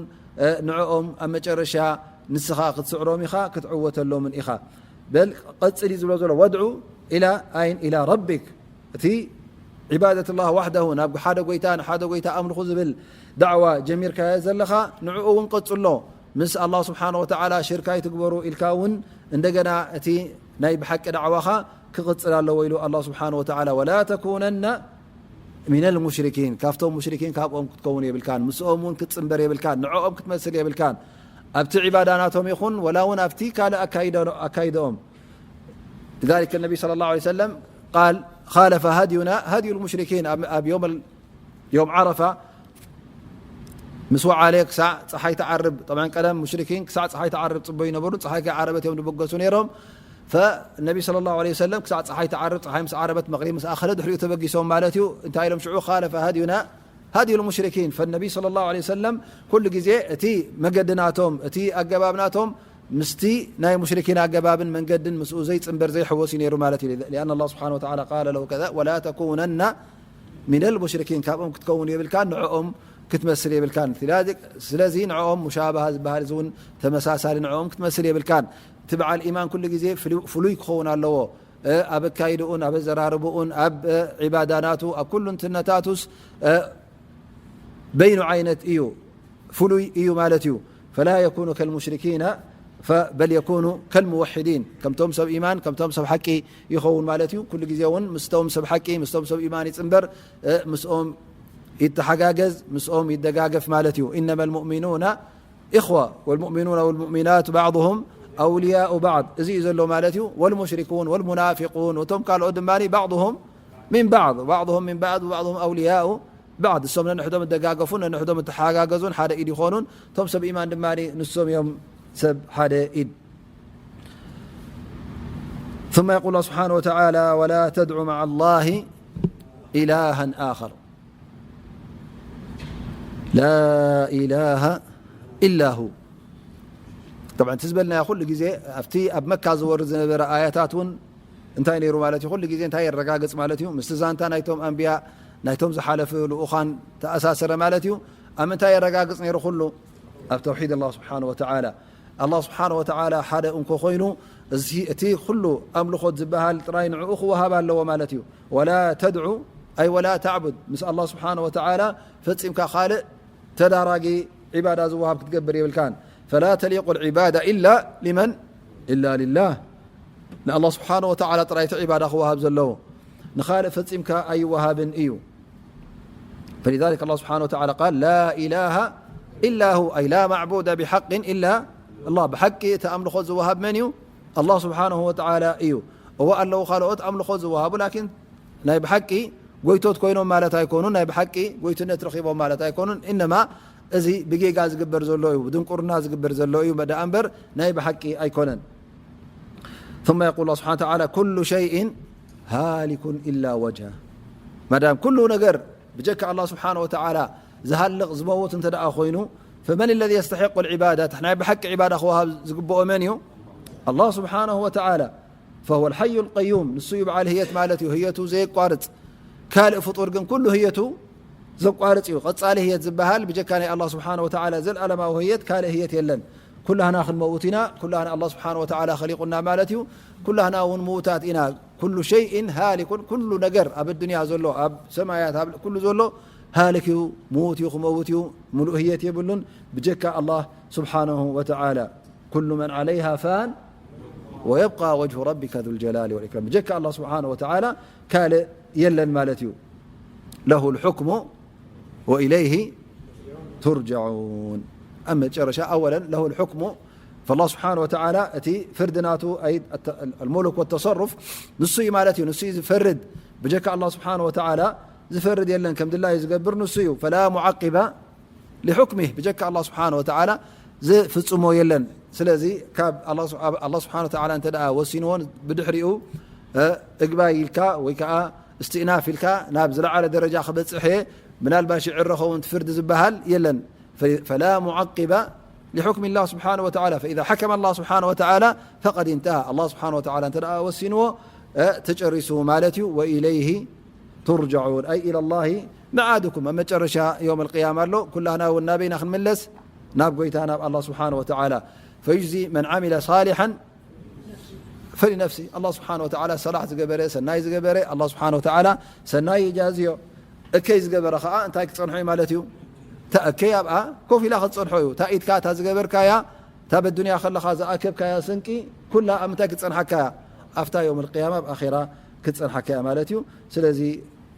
እ፣ ንዕኦም ኣብ መጨረሻ ንስኻ ክትስዕሮም ኢኻ፣ ክትዕወተሎምን ኢኻ። በል ቀጽል እዩ ዝብሎ ዘሎ፣ وادع إلى أين؟ إلى ربك። እቲ ዒባደት ላህ ዋሕደሁ፣ ናብ ሓደ ጎይታ፣ ንሓደ ጎይታ ኣምልኹ ዝብል ዳዕዋ ጀሚርካዮ ዘለኻ፣ ንዕኡ እውን ቀጽሎ። ምስ ኣላህ ስብሓነ ወተዓላ ሽርክ ኣይትግበሩ ኢልካ እውን እንደገና እቲ ናይ ብሓቂ ዳዕዋኻ ክቕጽል ኣለዎ ኢሉ ኣላህ ስብሓነ ወተዓላ። ወላ ተኩነና ሚነል ሙሽሪኪን፣ ካብቶም ሙሽሪኪን ካብኦም ክትከውን የብልካን፣ ምስኦም እውን ክትጽንበር የብልካን፣ ንዕኦም ክትመስል የብልካን። ኣብቲ ዒባዳ ናቶም ይኹን ወላ እውን ኣብቲ ካልእ ኣካይዶ-፣ ኣካይደኦም። لذلك النبي صلى الله عليه وسلم قال خالف هدينا هدي المشركين. ኣብ፣ ኣብ ዮም ال-፣ ዮም ዓረፋ ምስ ወዓለ ክሳዕ ፀሓይ ትዓርብ፣ طبعا ቀደም ሙሽሪኪን ክሳዕ ፀሓይ ትዓርብ ፅበዩ ነበሩ። ፀሓይ ከይዓረበት እዮም ዝበገሱ ነይሮም። فالنبي صلى الله عليه وسلم ክሳዕ ፀሓይ ትዓርብ፣ ፀሓይ ምስ ዓረበት፣ መቕሪብ ምስ ኣኸለ፣ ድሕሪኡ ተበጊሶም ማለት እዩ። እንታይ ኢሎም ሽዑ؟ خالف هدينا هدي المشركين. فالنبي صلى الله عليه وسلم ኩሉ ግዜ እቲ መገዲ ናቶም፣ እቲ ኣገባብ ናቶም ምስቲ ናይ ሙሽሪኪን ኣገባብን መንገድን ምስኡ ዘይጽንበር ዘይሕወስ እዩ ነይሩ ማለት እዩ። لأن الله سبحانه وتعالى قال له كذا ولا تكونن من المشركين፣ ካብኦም ክትከውን የብልካን፣ ንዕኦም ክትመስል የብልካን። ስለዚ ንዕኦም ሙሻባሃ ዝበሃል እዚ እውን ተመሳሳሊ፣ ንዕኦም ክትመስል የብልካን። እቲ በዓል ኢማን ኩሉ ግዜ ፍሉ-፣ ፍሉይ ክኸውን ኣለዎ። እ፣ ኣብ ኣካይድኡን ኣብ ኣዘራርብኡን ኣብ፣ እ፣ ዒባዳናቱ ኣብ ኩሉ እንትነታቱስ፣ እ፣ በይኑ ዓይነት እዩ፣ ፍሉይ እዩ ማለት እዩ። فلا يكون كالمشركين ف-، بل يكون كالموحدين። ከምቶም ሰብ ኢማን፣ ከምቶም ሰብ ሓቂ ይኸውን ማለት እዩ። ኩሉ ግዜ እውን ምስቶም ሰብ ሓቂ፣ ምስቶም ሰብ ኢማን ይጽንበር፣ እ፣ ምስኦም ይተሓጋገዝ፣ ምስኦም ይደጋገፍ ማለት እዩ። إنما المؤمنون إخوة والمؤمنون والمؤمنات بعضهم أولياء بعض። እዚ እዩ ዘሎ ማለት እዩ። والمشركون والمنافقون፣ እቶም ካልኦት ድማ بعضهم من بعض، بعضهم من بعض وبعضهم أولياء بعض። እሶም ነንሕዶም እደጋገፉን ነንሕዶም እተሓጋገዙን ሓደ ኢድ ይኾኑን። እቶም ሰብ ኢማን ድማ ንሶም እዮም ሰብ ሓደ ኢድ። ثم يقول الله سبحانه وتعالى ولا تدع مع الله إلها آخر لا إله إلا هو። طبعا እቲ ዝበልናዮ ኩሉ ግዜ ኣብቲ ኣብ መካ ዝወርድ ዝነበረ ኣያታት እውን እንታይ ነይሩ ማለት እዩ? ኩሉ ግዜ እንታይ የረጋግጽ ማለት እዩ? ምስቲ ዛንታ ናይቶም ኣንብያ፣ ናይቶም ዝሓለፉ ልኡኻን ተኣሳሰረ ማለት እዩ። ኣብ ምንታይ የረጋግጽ ነይሩ ኩሉ? ኣብ ተውሒድ ኣላህ ስብሓነ ወተዓላ። ኣላህ ስብሓነ ወተዓላ ሓደ እንኮ ኮይኑ፣ እዚ፣ እቲ ኩሉ ኣምልኾት ዝበሃል ጥራይ ንዕኡ ክወሃብ ኣለዎ ማለት እዩ። ወላ ተድዑ፣ ኣይ ወላ ተዕቡድ፣ ምስ ኣላህ ስብሓነ ወተዓላ ፈጺምካ ካልእ ተዳራጊ ዒባዳ ዝወሃብ ክትገብር የብልካን። ፈላ ተሊቁ ልዒባዳ ኢላ ሊመን፣ ኢላ ሊላህ። ንኣላህ ስብሓነ ወተዓላ ጥራይ እቲ ዒባዳ ክወሃብ ዘለዎ፣ ንኻልእ ፈጺምካ ኣይወሃብን እዩ። فلذلك الله سبحانه وتعالى قال لا إله إلا هو، أي لا معبود بحق إلا الله. ብሓቂ እቲ ኣምልኾት ዝወሃብ መን እዩ? ኣላህ ስብሓነሁ ወተዓላ እዩ። እወ ኣለዉ ካልኦት ኣምልኾት ዝወሃቡ፣ ላኪን ናይ ብሓቂ ጎይቶት ኮይኖም ማለት ኣይኮኑን፣ ናይ ብሓቂ ጎይትነት ረኺቦም ማለት ኣይኮኑን። ኢነማ እዚ ብጌጋ ዝግበር ዘሎ እዩ፣ ብድንቁርና ዝግበር ዘሎ እዩ ደኣ እምበር ናይ ብሓቂ ኣይኮነን። ثم يقول الله سبحانه وتعالى كل شيء هالك إلا وجهه. ማዳም ኩሉ ነገር ብጀካ ኣላህ ስብሓነ ወተዓላ ዝሃልቕ ዝመውት እንተ ደኣ ኮይኑ፣ فمن الذي يستحق العبادة؟ ናይ ብሓቂ ዒባዳ ክወሃብ ዝግብኦ መን እዩ? ኣላህ ስብሓነሁ ወተዓላ። فهو الحي القيوم፣ ንሱ እዩ በዓል ህየት ማለት እዩ። ህየቱ ዘየቋርጽ፣ ካልእ ፍጡር ግን ኩሉ ህየቱ ዘቋርጽ እዩ። ቀጻሊ ህየት ዝበሃል ብጀካ ናይ ኣላህ ስብሓነ ወተዓላ ዘልኣለማዊ ህየት ካልእ ህየት የለን። ኩላህና ክንመውት ኢና። ኩላህና ኣላህ ስብሓነ ወተዓላ ኸሊቁና ማለት እዩ። ኩላህና እውን ምዉታት ኢና። ኩሉ ሸይእን ሃሊኩን፣ ኩሉ ነገር ኣብ ኣዱንያ ዘሎ፣ ኣብ ሰማያት፣ ኣብ ኩሉ ዘሎ ሃልክ እዩ፣ ምዉት እዩ፣ ክመውት እዩ። ምሉእ ህየት የብሉን ብጀካ ኣላህ ስብሓነሁ ወተዓላ። ኩሉ መን ዓለይሃ ፋን ወየብቃ ወጅሁ ረቢከ ዙል ጀላሊ ወል ኢክራም። ብጀካ ኣላህ ስብሓነሁ ወተዓላ ካልእ የለን ማለት እዩ። ለሁል ሑክሙ ወኢለይሂ ቱርጀዑን። ኣብ መጨረሻ ኣወለን ለሁል ሑክሙ፣ ፈላህ ስብሓነ ወተዓላ እቲ ፍርዲ ናቱ፣ ኣይ ኣተ-፣ ኣልሙሉክ ወተሰሩፍ ንሱ እዩ ማለት እዩ። ንሱ እዩ ዝፈርድ። ብጀካ ኣላህ ስብሓነ ወተዓላ ዝፈርድ የለን፣ ከም ድላዩ ዝገብር ንሱ እዩ። ፈላ ሙዓቂበ ሊሑክሚህ፣ ብጀካ ኣላህ ስብሓነ ወተዓላ ዝፍጽሞ የለን። ስለዚ ካብ ኣላህ ስብ-፣ ኣብ ኣላህ ስብሓነ ወተዓላ እንተ ደኣ ወሲንዎን ብድሕሪኡ፣ እ፣ እግባይ ኢልካ ወይ ከኣ እስትእናፍ ኢልካ ናብ ዝለዓለ ደረጃ ክበጽሕ እየ፣ ምናልባሽ ይዕረ ኸውን እቲ ፍርዲ ዝበሃል የለን። ፈ-፣ ፈላ ሙዓቂበ ሊሑክሚ ላህ ስብሓነ ወተዓላ። ፈኢዛ ሐከመ ላህ ስብሓነ ወተዓላ ፈቀድ እንተሃ። ኣላህ ስብሓነ ወተዓላ እንተ ደኣ ወሲንዎ፣ እ፣ ተጨሪሱ ማለት እዩ። ወኢለይሂ ቱርጀዑን፣ ኣይ ኢለላሂ መዓድኩም። ኣብ መጨረሻ የውም ኣልቅያማ ኣሎ፣ ኩላህና እውን ናበይና ክንምለስ? ናብ ጎይታ፣ ናብ ኣላህ ስብሓነ ወተዓላ። ፈዩጅዚ መን ዓሚለ ሳሊሐን ፈሊነፍሲ። ኣላህ ስብሓነ ወተዓላ ሰላሕ ዝገበረ፣ ሰናይ ዝገበረ፣ ኣላህ ስብሓነ ወተዓላ ሰናይ ይጃዝዮ። እከይ ዝገበረ ኸዓ እንታይ ክጸንሖ እዩ ማለት እዩ? እታ እከይ ኣብኣ ኮፍ ኢላ ክትጸንሖ እዩ። እታ ኢድካ፣ እታ ዝገበርካያ፣ እታ በዱንያ ከለኻ ዝኣከብካያ ስንቂ፣ ኩላ ኣብ ምንታይ ክትጸንሓካ እያ? ኣብታ የውመል ቅያማ፣ ኣብ ኣኼራ ክትጸንሓካ እያ ማለት እዩ። ስለዚ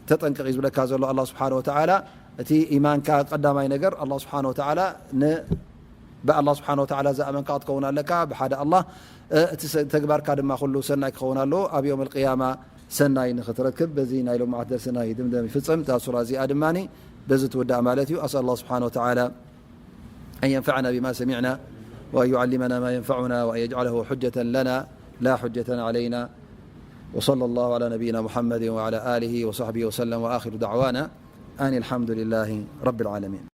ተጠንቀቕ እዩ ዝብለካ ዘሎ ኣላህ ስብሓነ ወተዓላ። እቲ ኢማንካ ቀዳማይ ነገር ኣላህ ስብሓነ ወተዓላ ን-፣ ብኣላህ ስብሓነ ወተዓላ ዝኣመንካ ክትከውን ኣለካ፣ ብሓደ ኣላህ። እ፣ እቲ ሰ-፣ ተግባርካ ድማ ኩሉ ሰናይ ክኸውን ኣለዎ። ኣብ የውመል ቅያማ ሰናይ ንኽትረክብ በዚ ናይ ሎማዓት ደርስና ይድምደም ይፍጸም። እታ ሱራ እዚኣ ድማ በዚ ትውዳእ ማለት እዩ። ኣስኣል ኣላህ ስብሓነ ወተዓላ أن ينفعنا بما سمعنا وأن يعلمنا ما ينفعنا وأن يجعله حجة لنا لا حجة علينا. وصلى الله على نبينا محمد وعلى آله وصحبه وسلم، وآخر دعوانا أن الحمد لله رب العالمين.